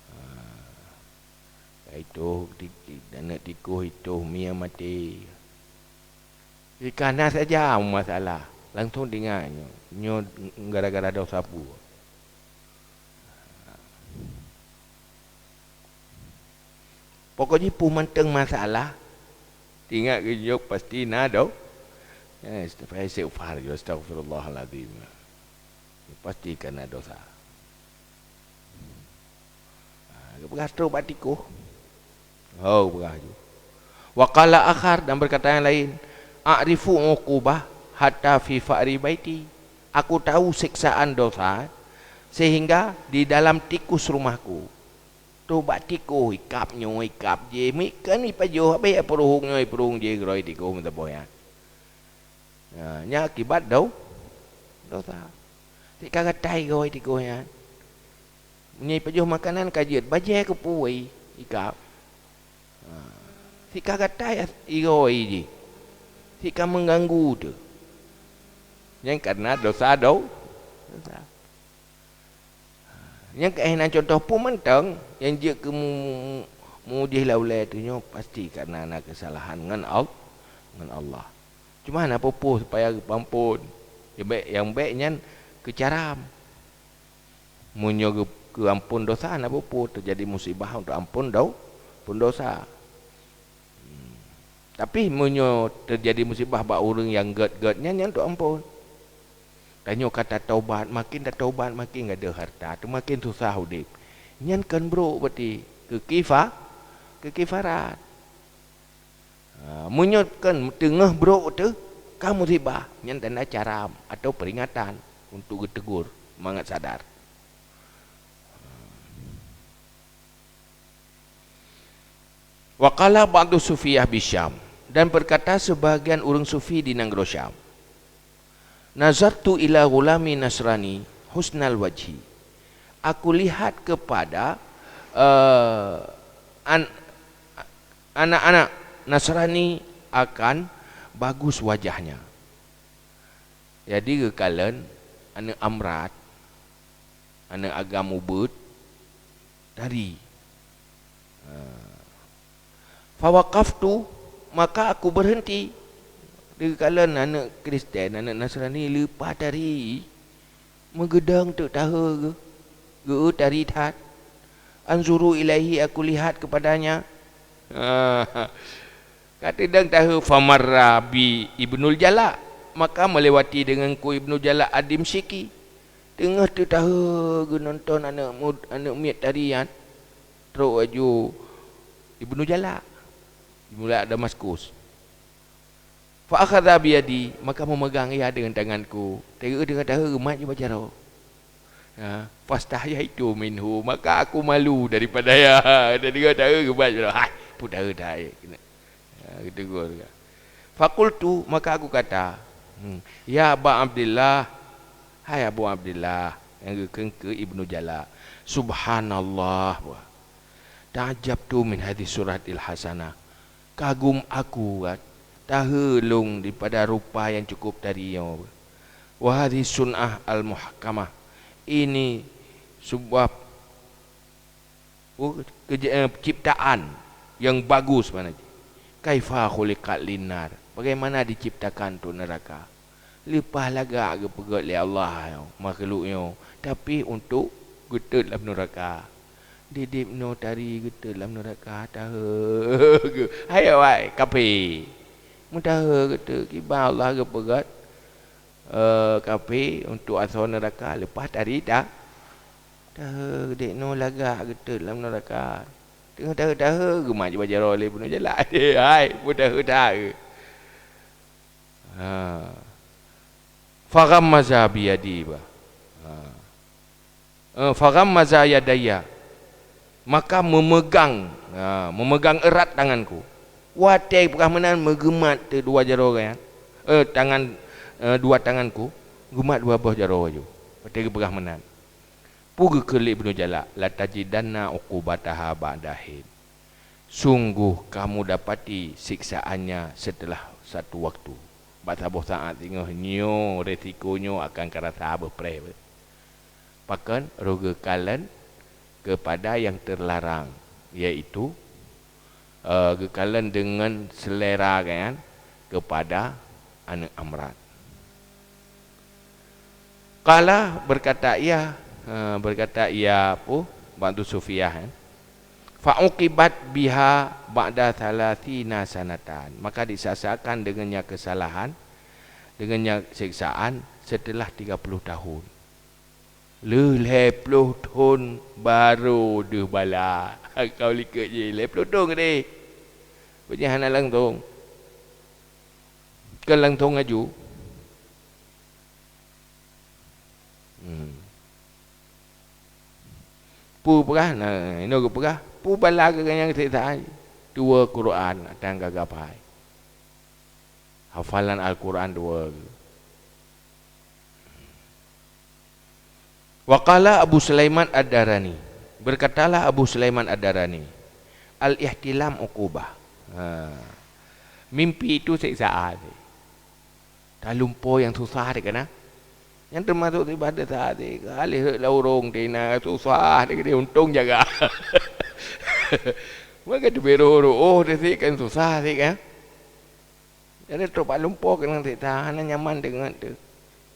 Ha. Ka itoh ti-, ti-, aneuk tikoh itoh mie maté. Di kana saja masalah, langsung teuingat nyoe, nyoe gara-gara dosa peue. Pokok jih peue mantong masalah, teuingat keu nyoe pasti na do-, eh, istighfar, istighfar, astaghfirullahalazim. Pasti kana dosa. Ha, geupeugah trok bak tikoh. Oh, geupeugah ju. Wa qala akhar, dan berkata yang lain, "A'rifu uqubah hatta fi fa'ri baiti." Aku tahu siksaan dosa sehingga di dalam tikus rumahku. Trok bak tikoh, ikab nyoe, ikab jih, mi kan ipajoh, habéh peuruhueng nyoe, peuruhueng jih, geurôi tikoh meusaboh nyan. Ha, nyan akibat dau-, dosa. Sika gatai goe tikoh nyan. Meunyoe pajoh makanan ka jeuet, bajée keupeue ikab. Ha, sika gatai as-, igoe jih. Sika mengganggu teuh. Nyan karena dosa dau-, dosa. Nyang keuh na contoh peue mantong nyang jeuet keu mu-, mu-, muujih lam ulée tanyoe pasti karena na keusalahan ngon Al-, ngon Allah. Cuma hana peue-peue supaya geupeuampon. Nyang bék, nyang bék nyan keucaram. Meunyoe geu-, keuampon dosa hana peue-peue, teujadi musibah untuk ampon dau-, ampon dosa. Hmm. Tapi meunyoe teujadi musibah bak ureuëng nyang gét-gét nyan, nyan untuk ampon. Tanyoe ka tatobat, makin tatobat makin gadôh harta, teumakin susah udeb. Nyan kon brok berarti keu kifa-, keu kifarat. Ha, meunyoe kon teungoh brok teuh ka musibah, nyan tanda caram atau peringatan untuk geutegur mangat sadar. Wa qala ba'du sufiyah bisyam, dan berkata sebahagian ureuëng sufi di nanggroe Syam, "Nazartu ila ghulami nasrani husnal wajhi." Aku lihat kepada, eh, an-, anak-anak Nasrani akan bagus wajahnya. Jadi geukalon aneuk Amrat, aneuk agam ubeut, tari. Ha. Fawaqaftu, maka aku berhenti. Geukalon aneuk Kristen, aneuk Nasrani leupah tari. Meugeudong teuk tahe geuh, geu tari that. Anzuru ilaihi, aku lihat kepadanya. Ka teudong tahe, famarra bi Ibnul Jala, maka melewati deunganku Ibnu Jala Ad-Dimsyiki. Teungoh teuk tahe geuh nonton aneuk mud-, aneuk miet tari nyan, trok laju Ibnu Jala, Ibnu Jala Damaskus. Fa akhadha biyadi, maka meumeugang ia deungon tanganku. Teungoh deungon tahe geumat jih bak jaroe. Ha, fastahyaitu minhu, maka aku malu daripada ia. Deungon tahe geumat jih bak jaroe. Hai, peue tahe that, hai. Ha, geutegur ka. Faqultu, maka aku kata, hmm, "Ya Aba Abdillah, hai Abu Abdillah," nyang geukheun keu Ibnu Jala. "Subhanallah, wa ta'ajjabtu min hadhihi suratil hasanah." Kagum aku, kan, tahe lôn daripada rupa nyang cukup tari nyoe. Wa hadhihi sun'ah al-muhkamah. Ini sebuah, oh, keja-, eh, ciptaan yang bagus, mana jih. Kaifa khuliqat linnar. Bagaimana diciptakan untuk neraka? Leupah lagak geupeugét lé Allah nyoe, makhluk nyoe, tapi untuk geutot lam neuraka. Didib nyoe tari geutot lam neuraka, tahe geuh. Hai awai, kafé. Meutahe geutot, kiban Allah geupeugét, eh, kafé untuk asoe neuraka, leupah tari ta-, tahe dek nyoe lagak geutot lam neuraka. Teungoh tahe-tahe geumat jih bak jaroe lé Ibnu Jala. Hai, meutahe-tahe. Ha. Faghammaza biyadi, bah. Ha. Eh, faghammaza yadayya. Maka meumeugang, ha, meumeugang erat tanganku. Watée peugah meunan meugeumat teuk dua jaroe geuh nyan. Eh, tangan, eh, dua tanganku geumat dua boh jaroe laju. Watée geupeugah meunan. Peue geukheun lé Ibnu Jala, "Latajidanna uqubataha ba'da hin." Sungguh kamu dapati siksaannya setelah satu waktu. Bak saboh saát singoh nyoe, resiko nyoe akan karasa beuh preh beuh. Pakon? Roh geukalon kepada yang terlarang, yaitu, eh, geukalon deungon selera geuh nyan kepada aneuëk amrat. Qala, berkata ia, eh, berkata ia, apa, ba'du sufiah, eh, "Fa'uqibat biha ba'da thalathina sanatan." Maka disasakan dengannya kesalahan, dengannya siksaan setelah tiga puluh tahun. Lheueh lhée ploh thon barô deuh bala. Kau likot jih, lhée ploh thon keudeh. Beujih hana langsong. Kon langsong aju. Hmm. Peue peugah, nah, inoe geupeugah, peue bala keu geuh nyang siksa? Dua Quran, atan gagai pai. Hafalan Al-Quran dua. Wa qala Abu Sulaiman Ad-Darani. Berkatalah Abu Sulaiman Ad-Darani, "Al-ihtilam uqubah." Ha. Mimpi itu siksaan. Talumpo nyang susah deh kana. Nyang teumasok ibadah tadi, kali hek laurong tina susah deh, dia untung jaga. Maka tu bero oh deh sih kan susah sih kan. Jadi trok bak lumpo keunong siksa, hana nyaman deungon tu.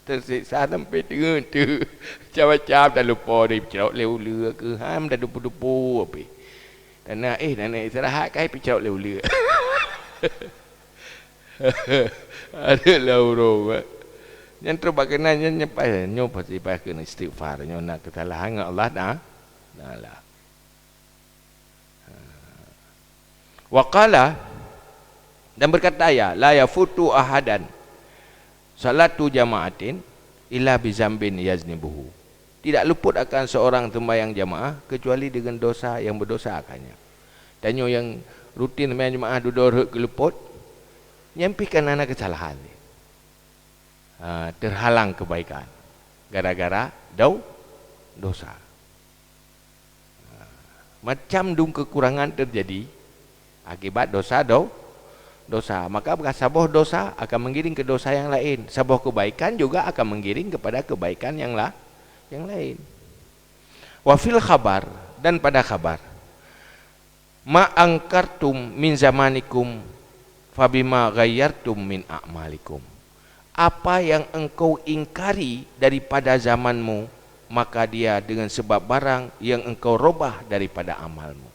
Teusiksa sampai deungon tu. Macam-macam dah lumpo deh, picok lé uleue ke, ham dah dupu-dupu api. Dana eh, dana istirahat kai picok lé uleue. Ada lah urung, eh. Nyan trok bak keunan nyan nyepai, nyoe pasti payah keuneuk istighfar, nyoe na kesalahan ngon Allah Taala. Wa qala, dan berkata ia, "La yafutu ahadan salatu jama'atin illa bizambin yaznibuhu." Tidak luput akan seorang sembahyang jamaah kecuali dengan dosa yang berdosa akannya. Tanyoe nyang rutin sembahyang jamaah dudoe rhot keu luput, nyan pih kan hana kesalahan. Ha, terhalang kebaikan gara-gara dau-, dosa. Ha, macam dum kekurangan terjadi akibat dosa dau-, dosa. Maka saboh dosa akan menggiring ke dosa yang lain. Saboh kebaikan juga akan menggiring kepada kebaikan yang la-, yang lain. Wa fil khabar, dan pada khabar. "Ma ankartum min zamanikum fabima ghayyartum min a'malikum." Apa yang engkau ingkari daripada zamanmu, maka dia dengan sebab barang yang engkau robah daripada amalmu.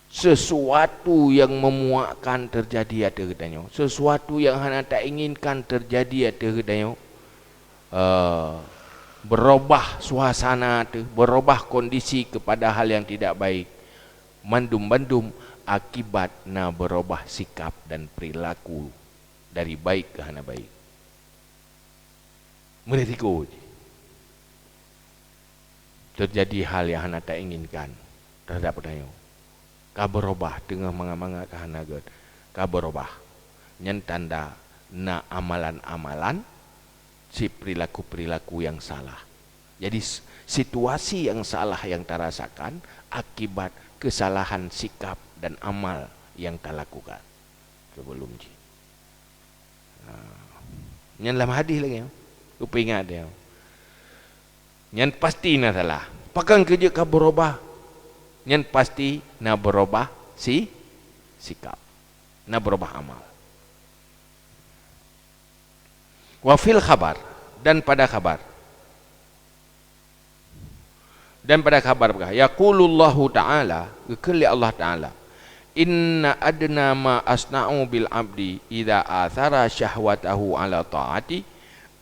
Sesuatu yang memuakkan terjadi ateueh geutanyoe, sesuatu yang hana tainginkan terjadi ateueh geutanyoe, eh, berubah suasana teuh, berubah kondisi kepada hal yang tidak baik. Mandum-mandum akibat na berubah sikap dan perilaku dari baik ke hana baik. Meurisiko jih. Terjadi hal yang hana tainginkan terhadap geutanyoe. Ka berubah, teungoh mangat-mangat ka hana gét. Ka berubah. Nyan tanda na amalan-amalan si perilaku-perilaku yang salah. Jadi, s-, situasi yang salah yang tarasakan akibat kesalahan sikap dan amal yang talakukan sebelum jih. Ha. Nyan lam hadis lagi, ya. Kupeuingat dia. Nyan pasti na salah. Pakon keu jeuet ka berubah? Nyan pasti na berubah si-, sikap. Na berubah amal. Wa fil khabar, dan pada khabar. Dan pada khabar peugah, yaqulullahu ta'ala, geukheun lé Allah Ta'ala, "Inna adna ma asna'u bil abdi idza athara syahwatahu ala ta'ati,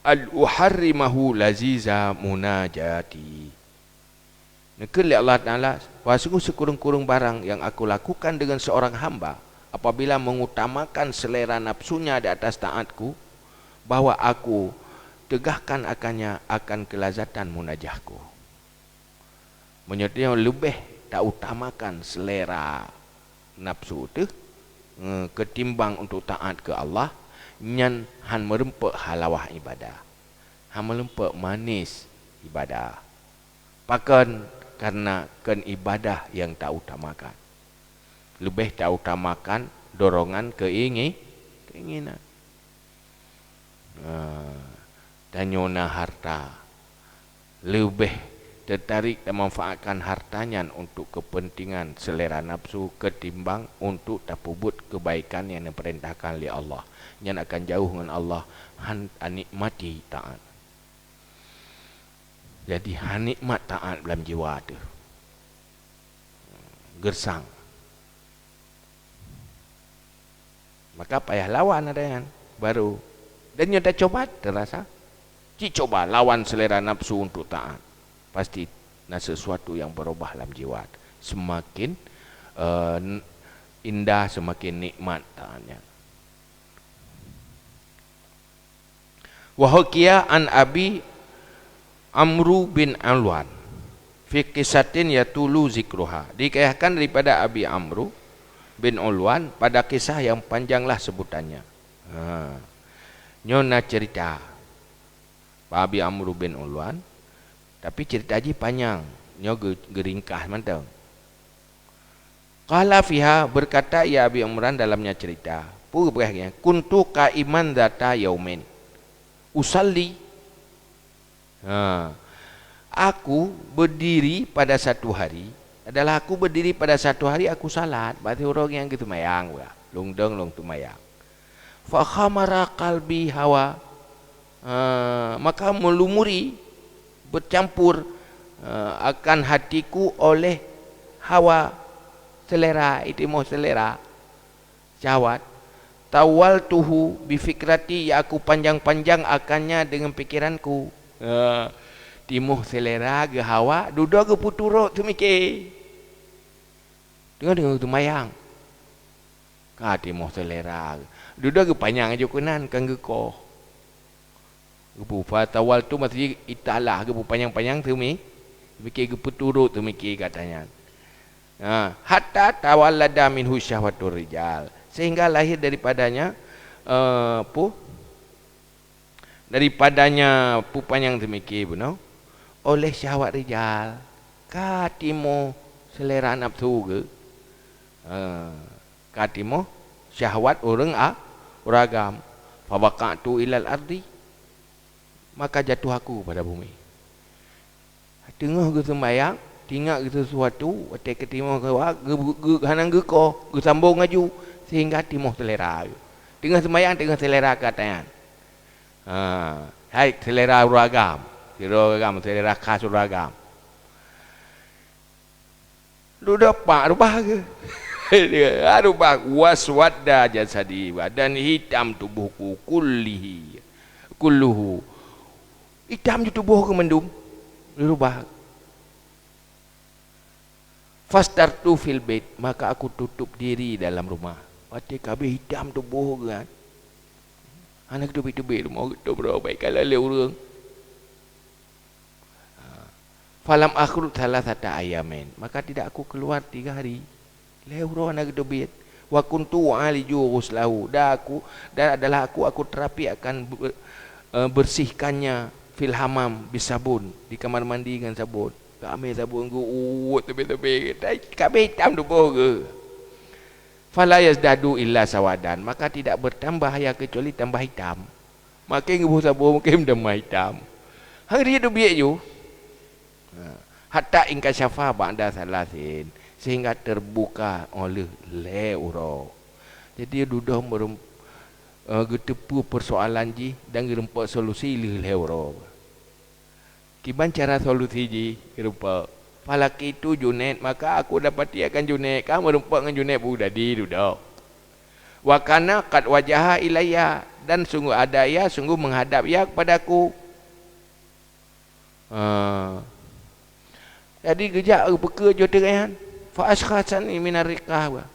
al uharrimahu laziza munajati." Neukheun lé Allah Ta'ala, "Bahwa sungguh sikureueng-kureueng barang yang Aku lakukan dengan seorang hamba, apabila mengutamakan selera nafsunya di atas taat-Ku, bahwa Aku tegahkan akannya akan kelazatan munajah-Ku." Meunyoe tanyoe leubeh tautamakan selera nafsu teuh, eh, ketimbang untuk taat keu Allah, nyan han meurumpok halawah ibadah, han meurumpok manis ibadah. Pakon? Karena kon ibadah nyang tautamakan. Leubeh tautamakan dorongan keingi-, keinginan. Nah, tanyoe na harta, leubeh teutarek tamanfaatkan harta nyan untuk keupeuntengan seulera nafsu keutimbang untuk tapeubuet keubaikan nyang neupeurintahkan lé Allah. Nyan akan jauh ngon Allah, han tanikmati taát. Jadi, han nikmat taát lam jiwa teuh. Geusang. Maka payah lawan ada nyan baru. Dan nyoe tacoba, teurasa. Cit coba lawan seulera nafsu untuk taát. Pasti na sesuatu nyang beurubah lam jiwa. Seumaken, eh, indah, seumaken nikmat taát nyan. Wa hukiya an Abi Amru bin Ulwan fi qissatin yatulu zikruha. Dikisahkan daripada Abi Amru bin Ulwan pada kisah yang panjanglah sebutannya. Ha. Nyoe na cerita Abi Amru bin Ulwan, tapi cerita jih panyang. Nyoe geu-, geuringkas mantong. Qala fiha, berkata ia Abi Imran dalamnya cerita. Peue geupeugah nyan? Kuntu qaiman dzata yaumin. Usalli. Ha. Aku berdiri pada satu hari, adalah aku berdiri pada satu hari, aku salat. Berarti ureuëng nyang geuseumayang, lôn dong lôn seumayang. Fa khamara qalbi hawa. Ah, maka meulumuri, bercampur, ah, akan hatiku oleh hawa, selera, itimoh selera, syahwat. Tawaltuhu bi fikrati, ya aku panjang-panjang akannya dengan pikiranku. Ah, timoh selera geuhawa, dudoe geupeuturot seumiké. Teungoh-teungoh seumayang. Ka timoh selera. Dudoe geupanyang aju keunan, kan geukoh. Geupeu-, fa tawaltu maksud jih italah, geupanyang-panyang teumi-, teumiki, geupeuturot teumiki gata nyan. Ha, hatta tawallada minhu syahwatur rijal. Sehingga lahir daripadanya, eh, apa? Daripadanya peue panyang teumiki bunoe, oleh syahwat rijal, ka timoh selera nafsu geuh, ha, ka timoh syahwat ureuëng a-, ureuëng agam. Fawaqa'tu ilal ardi, maka jatuh aku pada bumi. Teungoh geuseumayang, teuingat geusesuatu, watée geutimoh geuwa-, geu-, geu-, hana geukoh, geusambong laju, sehingga timoh selera. Teungoh seumayang, teungoh selera gata nyan. Ha, hai selera ureuëng agam, sidroe agam, selera khas ureuëng agam. Dudoe pak rubah geuh. Rubah, waswadda jasadi, dan hitam tubuhku kullihi, kulluhu. Hitam ju tuboh geuh mandum, rubah. Fastartu fil bait, maka aku tutup diri dalam rumah. Watée ka abéh hitam tuboh geuh kan. Hana geuteubiet-teubiet rumoh geuh, teubiet baik ka lé ureuëng. Ha. Falam akhruj thalathata ayamin, maka tidak aku keluar tiga hari. Lhée uroe hana geuteubiet. Wa kuntu u'aliju ghuslahu, dan aku, dan adalah aku, aku terapi akan be-, eh, bersihkannya fil hamam bisabun, di kamar mandi ngon sabon. Ka amé sabon geuuet teubiet-teubiet, ka abéh hitam tuboh geuh. Fala yazdadu illa sawadan, maka tidak bertambah ya kecuali tambah hitam. Makin geuboh sabon, makin tambah hitam. Hana geuteubiet ju. Ha. Hatta inkasyafa ba'da salasin, sehingga terbuka oleh lhée uroe. Jadi dudoe meurem-, eh, geuteupeue persoalan jih dan geureumpok solusi lheueh lhée uroe. Kiban cara solusi jih, geureumpok. Falaqitu Junaid, maka aku dapati akan Junaid, ka meureumpok ngon Junaid Bughdadi dudoe. Wa kana qad wajaha ilayya, dan sungguh ada ia, sungguh menghadap ia kepadaku. Ha. Jadi geujak geupeukeu jo teungoh nyan, fa askhasani minar riqah,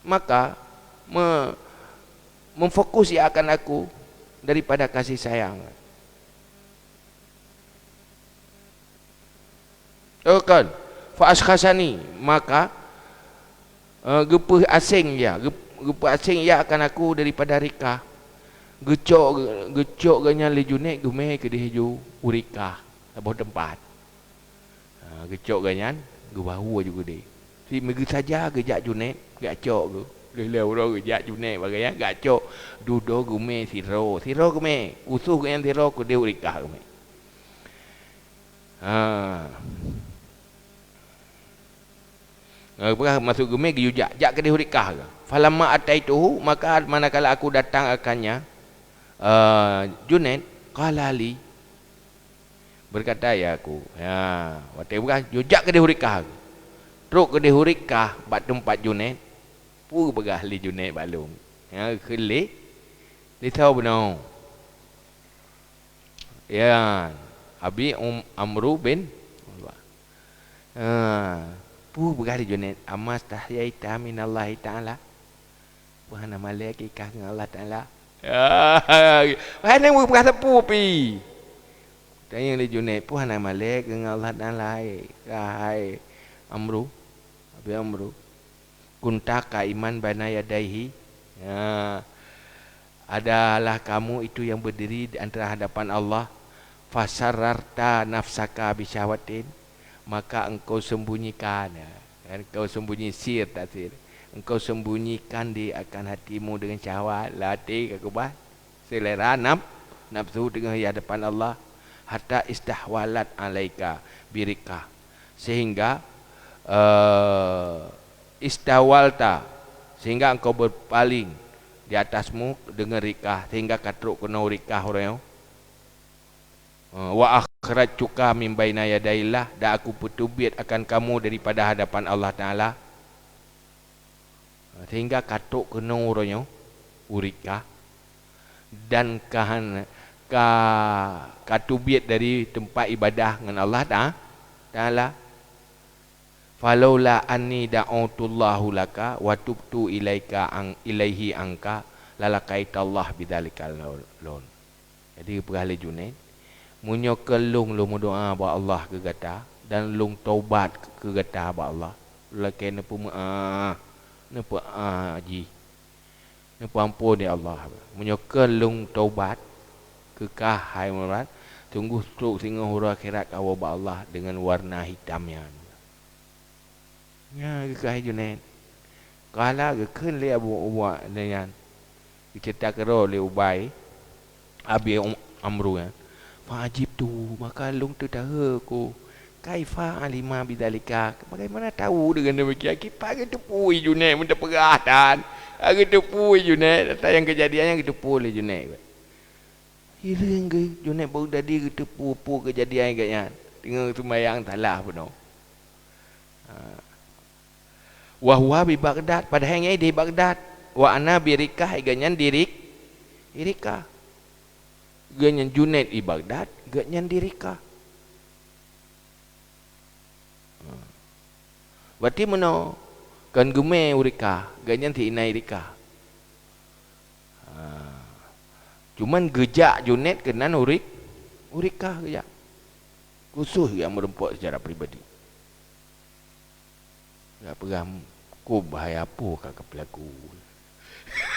maka me-, memfokus ia akan aku daripada kasih sayang. Oh kan, fa askhasani, maka eh, geupeu aseng ia, geup-, geupeu aseng ia akan aku daripada riqah. Geucok, geucok geuhnyan lé Junaid geumé keudeh ju u riqah, saboh teumpat. Ha, geucok geuhnyan, geubahue ju keudeh. Si meugeu saja geujak Junaid, geucok geuh. Lheueh lhée uroe geujak Junaid bak geuhnyan, geucok dudoe geumé sidroe, sidroe geumé, usoh geuhnyan sidroe keudeh u riqah geumé. Ha. Peugah masuk geumé geuyue jak, jak keudeh u Rikah. Falamma ataituhu, maka manakala aku datang akannya, eh, Junaid, qala li, berkata ia aku, ya, watée peugah, "Yue jak keudeh u Rikah." Trok keudeh u Rikah bak teumpat Junaid, peue peugah lé Junaid bak lôn? Ya, kheun lé, lé soe bunoe? Ya, Abi Um-, Amru bin, ha, peue peugah lé Junaid? "Amastahyaita minallahi ta'ala?" Peue hana malée kah ngon Allah Taala? Hai, nyan peugah sapeue pi? Tanyong lé Junaid, "Peue hana malée kah ngon Allah Taala, hai, hai Amru, Abi Amru? Kunta qaiman baina yadaihi." Ya. "Adalah kamu itu yang berdiri di antara hadapan Allah. Fasararta nafsaka bisyahwatin." Maka engkau sembunyikan, ya. Kan kau sembunyi sir, tak sir. Engkau sembunyikan di akan hatimu dengan syahwat, lam até ka keubah. Selera naf-, nafsu teungoh di hadapan Allah. "Hatta istahwalat alaika birikah." Sehingga, eh, istawalta, sehingga engkau berpaling di atasmu dengan Rikah, sehingga ka trok keunoe Rikah uroe nyoe. Eh, "Wa akhrajtuka min baina yadaillah," dan aku peuteubiet akan kamu daripada hadapan Allah Taala. Sehingga ka trok keunoe uroe nyoe u Rikah, dan ka han-, ka, ka teubiet dari teumpat ibadah ngon Allah Ta-, Taala. "Falaula anni da'utullahu laka wa tubtu ilaika ang-, ilaihi anka, lalaqaitallah bidzalika laun." Jadi peugah lé Junaid, "Meunyoe kon lôn, lôn meudoá bak Allah keu gata dan lôn taubat keu gata bak Allah, lakée neupeumeuáh, neupeumeuáh jih, neupeuamphon lé Allah. Meunyoe kon lôn taubat keu kah, hai Murad, sunggoh trok singoh uroe akhirat kawoe bak Allah deungon warna hitam nyan." Nyan geukheun Junaid. Qala, geukheun lé Abu Uba nyan, geuceurita keudroe lé Ubay, Abi Um-, Amru nyan. "Fa ajibtu, maka lôn teutareuku. Kaifa alima bidzalika? Bagaimana tahu dengan demikian?" Kiban geuteupeue Junaid meuntepeugah tan. Geuteupeue Junaid, teuntang nyang keujadian nyan geuteupeue lé Junaid. Hireuen geuh Junaid Baghdadi geuteupeue peue keujadian geuh nyan, teungoh seumayang salah bunoe. Ha. "Wa huwa bi Baghdad," padahai nyan di Baghdad. "Wa ana bi Rikah," geuh nyan di Rik-, di Rikah. Geuh nyan Junaid di Baghdad, geuh nyan di Rikah. Ha. Berarti meunoe, kon geumé u Rikah, geuh nyan si inan di Rikah. Ha. Cuman geujak Junaid keunan u Ri-, u Rikah geujak. Khusus geujak meureumpok secara pribadi. Geupeugah, "Kok bahaya peue ka kapeulaku?"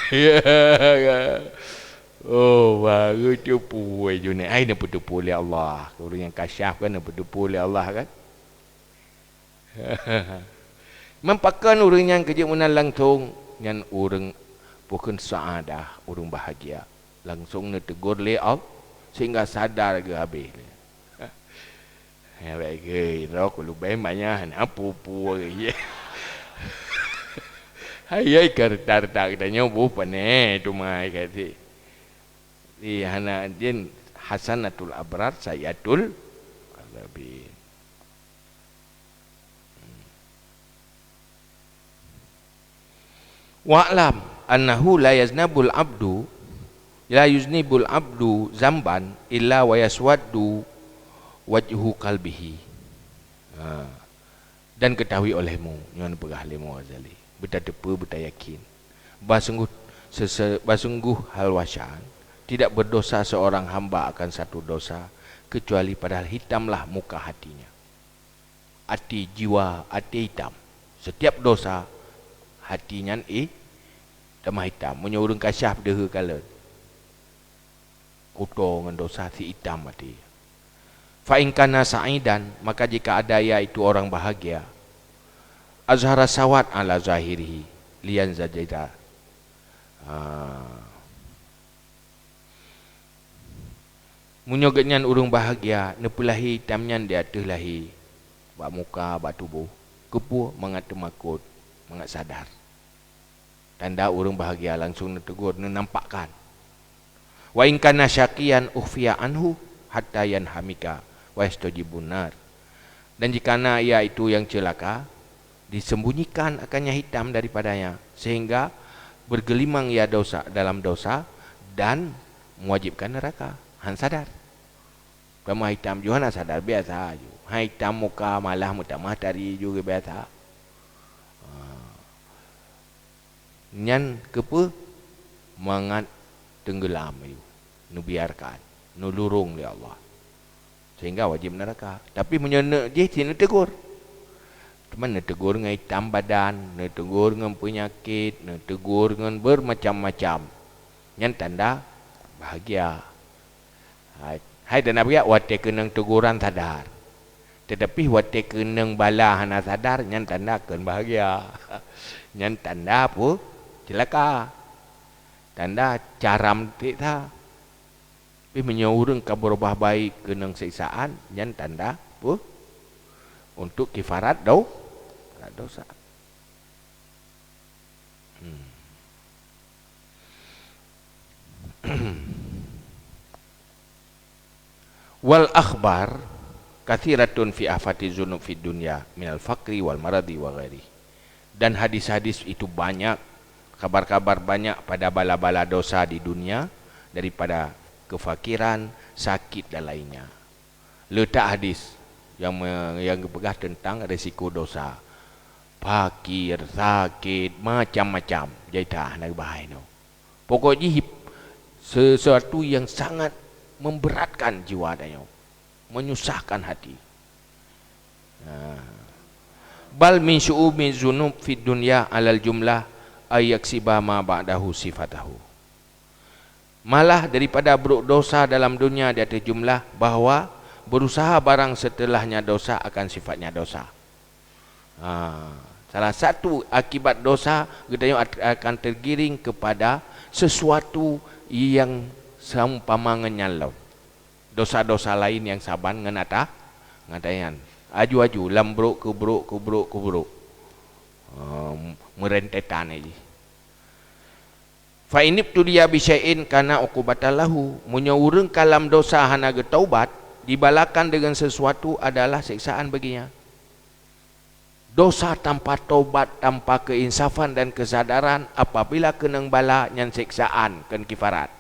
Ya, ya. Oh, baru teupeue Junaid. Ai, neupeuteupeue lé Allah. Ureuëng nyang kasyaf kan neupeuteupeue lé Allah kan? Meupakon ureuëng nyang keujeuet meunan langsong, nyan ureuëng bukon seuadah, ureuëng bahagia. Langsong neutegur lé Allah, sehingga sadar geuh habéh. Hai, baik geuh, droe kulubée manyah na peue-peue geuh. Hai, hai, ka reuta-reuta geutanyoe boh pané teuma ka si. Di hana jin hasanatul abrar sayyatul azabin. Wa'lam annahu la yaznabul abdu, la yuznibul abdu zamban illa wa yaswaddu wajhu qalbihi. Ha. Dan ketahui olehmu, nyoe peugah lé Imam Ghazali, beutateupeue, beutayakin, bah sungguh sese-, bah sungguh hal wasyan, tidak berdosa seorang hamba akan satu dosa, kecuali padahal hitamlah muka hatinya. Até jiwa, até hitam. Setiap dosa, hati nyan, eh, tamah hitam. Meunyoe ureuëng kasyaf deuhe kalon, kuto ngon dosa si hitam até. Fa in kana sa'idan, maka jika ada ia itu orang bahagia, azhara sawad ala zahirihi liyan zajida. Ah. Meunyoe geuhnyan ureuëng bahgia, neupeulahé itam nyan di ateueh lahé, bak muka, bak tuboh, keupeue? Mangat teumakot, mangat sadar. Tanda ureuëng bahgia langsung neutegur, neunampakkan. Wa in kana syaqiyan ukhfiya anhu hatta yanhamika wa yastajibun nar. Dan jika na ia itu yang celaka, disembunyikan akannya hitam daripadanya, sehingga bergelimang ia dosa dalam dosa dan mewajibkan neraka. Han sadar. Tamah hitam ju hana sadar, biasa ju. Hai hitam muka, malah meutamah tari ju, biasa. Ha. Nyan keupeue? Mangat teunggeulam ju, neubiarkan, neulurong lé Allah, sehingga wajib neuraka. Tapi meunyoe neuk jih, cit neutegur. Teuma neutegur ngon itam badan, neutegur ngon peunyakét, neutegur ngon beumacam-macam. Nyan tanda bahgia. Hai, hai tanda bahgia watée keunong teguran sadar. Tetapi watée keunong bala hana sadar, nyan tanda kon bahgia. Nyan tanda peue? Ceulaka. Tanda caram tik tha. Tapi meunyoe ureuëng ka beurubah baik keunong siksaan, nyan tanda peue? Untuk kifarat do-, dosa. Hmm. Wal akhbar kathiratun fi afati dzunub fid dunya minal faqri wal maradi wa ghairi. Dan hadis-hadis itu banyak, kabar-kabar banyak pada bala-bala dosa di dunia daripada kefakiran, sakit dan lainnya. Leutak hadis yang me-, yang geupeugah teuntang risiko dosa. Fakir, sakét, macam-macam. Jai tah na geuba hai nyoe. Pokok jih sesuatu yang sangat memberatkan jiwa tanyoe, menyusahkan hati. Nah. Bal min syu'umi dzunub fid dunya alal jumlah ay yaksiba ma ba'dahu sifatahu. Malah daripada brok dosa dalam dunia di ateueh jumlah, bahwa berusaha barang setelahnya dosa akan sifatnya dosa. Ha, salah satu akibat dosa, geutanyoe at-, akan tergiring kepada sesuatu yang seumpama ngon nyan lom. Dosa-dosa laén nyang saban ngon ata-, ngon ata nyan. Aju-aju, lam brok keu brok, keu brok, keu brok. Ha, meurentetan jih. Fa inibtuliya bi syai'in kana uqubatan lahu. Meunyoe ureuëng ka lam dosa hana geutaubat, dibalakan deungon sesuatu adalah siksaan bagi nyan. Dosa tanpa taubat, tanpa keuinsafan dan keusadaran, apabila keunong bala, nyan siksaan, kon kifarat.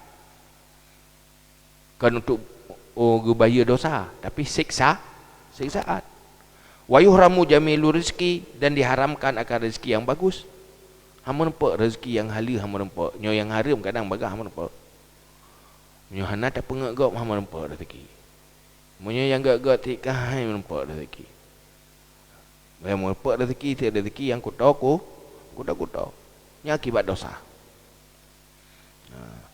Kon untuk, oh, geubayeue dosa, tapi siksa, siksaan. Wa yuhramu jamilu rizki, dan diharamkan akan rezeki yang bagus. Hana meureumpok rezeki nyang haleue, hana meureumpok. Nyoe nyang hareuem kadang bagah hana meureumpok. Nyoe hana tapeungeuet gob, hana meureumpok rezeki. Meunyoe nyang gét-gét tiek ka hai meureumpok rezeki. Nyang meureumpok rezeki, ti rezeki nyang kuto ku-, kuto-kuto. Nyan akibat dosa.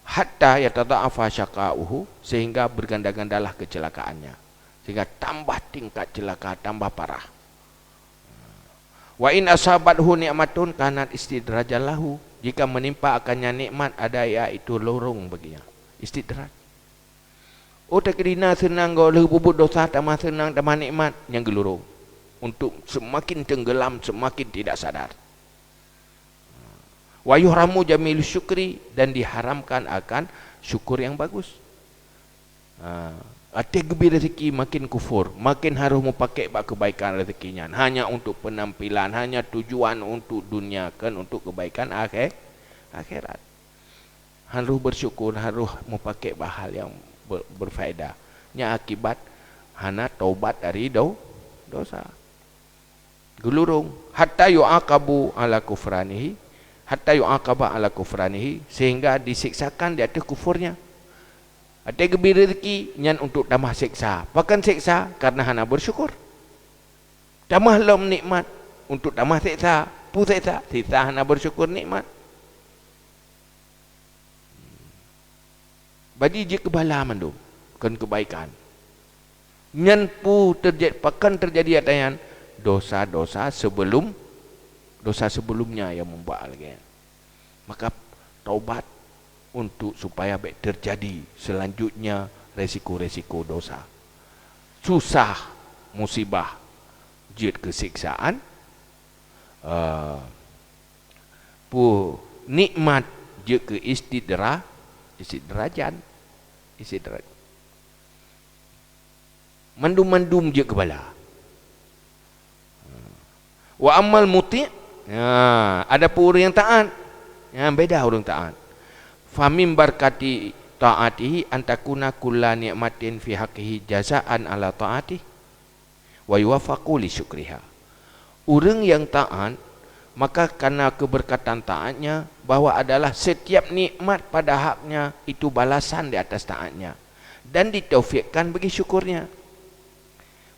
Hatta yatadha'afa syaqa'uhu, sehingga berganda-gandalah kecilakaannya. Sehingga tambah tingkat celaka, tambah parah. Wa in asabathu ni'matun kanat istidrajan lahu. Jika menimpa akannya nikmat, ada iaitu lorong baginya. Istidraj. Oh, takirina seunang goh lheueh peubuet dosa, tamah seunang, tamah nikmat, nyang geulurong. Untuk semakin tenggelam, semakin tidak sadar. Wa yuhramu jamilu syukri, dan diharamkan akan syukur yang bagus. Ha, até geubri rezeki makin kufur, makin harôh meupakék bak keubaikan rezeki nyan hanya untuk peunampilan, hanya tujuan untuk dunia, kon untuk keubaikan akhé-, akhirat. Harôh bersyukur, harôh meupakék bak hal nyang ber-, berfaedah. Nyan akibat hana taubat dari do-, dosa. Geulurong, hatta yu'aqabu ala kufranihi, hatta yu'aqaba ala kufranihi, sehingga disiksakan di ateueh kufurnya. Até geubri rezeki nyan untuk tamah seksa. Pakon seksa? Karena hana bersyukur. Tamah lom nikmat untuk tamah seksa. Peue seksa? Seksa hana bersyukur nikmat. Bagi jeuet keu bala mandum, kon keubaikan. Nyan peue teujadi, pakon teujadi ata nyan? Dosa-dosa sebelum, dosa sebelumnya nyang membuat lagée nyan. Maka taubat untuk supaya bék teujadi selanjutnya resiko-resiko dosa. Susah, musibah, jeuet keu siksaan, eh, peue, nikmat jeuet keu istidra-, istidrajan, istidraj. Mandum-mandum jeuet keu bala. Wa ammal muti', ya, adapun ureuëng nyang taat, ya, beda ureuëng taat. Fa min barkati ta'atihi an takuna kulla ni'matin fi haqqihi jazaan ala ta'atihi wa yuwaffaqu li syukriha. Ureuëng nyang taat, maka karena keberkatan taatnya, bahwa adalah setiap nikmat pada haknya itu balasan di atas taatnya, dan ditaufikkan bagi syukurnya.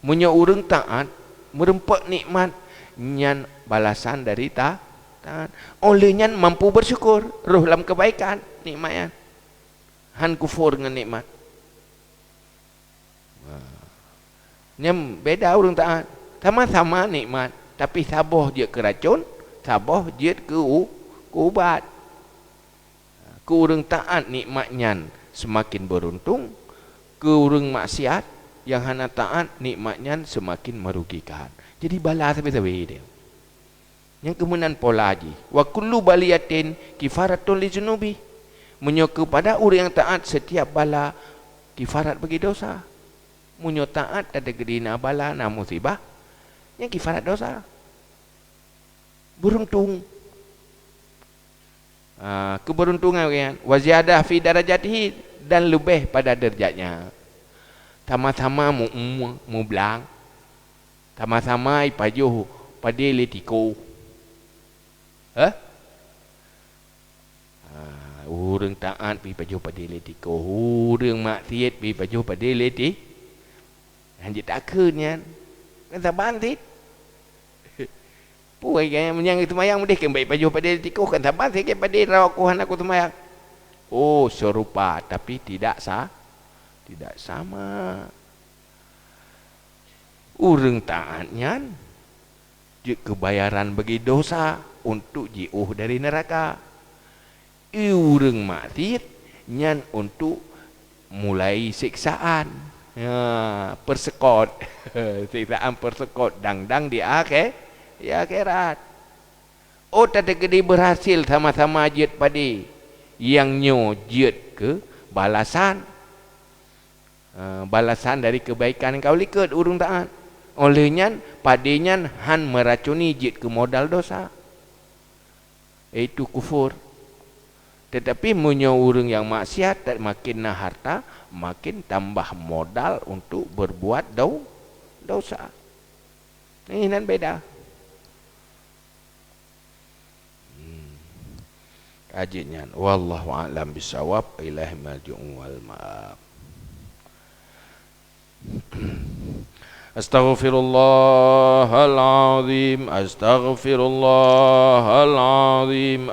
Meunyoe ureuëng taat, meureumpok nikmat, nyan balasan dari ta-, taat. Óh lheueh nyan mampu bersyukur, rhoh lam kebaikan nikmat nyan. Han kufur ngon nikmat. Nah, nyan beda ureuëng taat. Sama-sama nikmat, tapi saboh jeuet keu racun, saboh jeuet keu u-, keu ubat. Keu ureuëng taat nikmat nyan seumaken beuruntung, keu ureuëng maksiat nyang hana taat nikmat nyan seumaken meurugikan. Jadi bala sabe-sabe dia. Nyang keumeunan pola jih, wa kullu baliyatin kifaratun li dzunubi. Meunyoe keupada ureuëng nyang taat, setiap bala kifarat bagi dosa. Meunyoe taat, ada geudina bala, na musibah, nyang kifarat dosa. Beuruntung. Ah, keubeuruntungan geuh nyan, wa ziyadah fi darajatihi, dan leubeh pada deurajatnya. Sama-sama mu-, mu-, mublang, sama-sama ipajoh padé lé tikoh. Hah? Ah, ureuëng taat pi pajoh padé lé tikoh, ureuëng maksiat pi pajoh padé lé ti-, han jeuet takheun nyan. Kan saban cit. Peue nyang seumayang meudeh keu baik pajoh padé tikoh, kan saban sikét padé rawa ku hana ku seumayang. Oh, serupa, tapi tidak sa-, tidak sama. Ureuëng taat nyan jeuet keu bayaran bagi dosa untuk jiôh dari neuraka. Ureuëng maksiat nyan untuk mulai siksaan. Ya, peusekot. Siksaan peusekot dang-dang di akhé-, di akhirat. Oh, teukeudi beurhasil sama-sama jeuet padé, nyang nyoe jeuet keu balasan. Ah, balasan dari keubaikan nyang ka likot ureuëng taat. Óh lheueh nyan, padé nyan han meuracuni jeuet keu modal dosa, yaitu kufur. Teutapi meunyoe ureuëng nyang maksiat, makin na harta, makin tambah modal untuk berbuat dau-, dosa. Ini nan beda. Hmm. Ka jeuet nyan. Wallahu a'lam bishawab. Ilaihi marji'u wal ma'ab. Astaghfirullahal azim. Astaghfirullahal azim.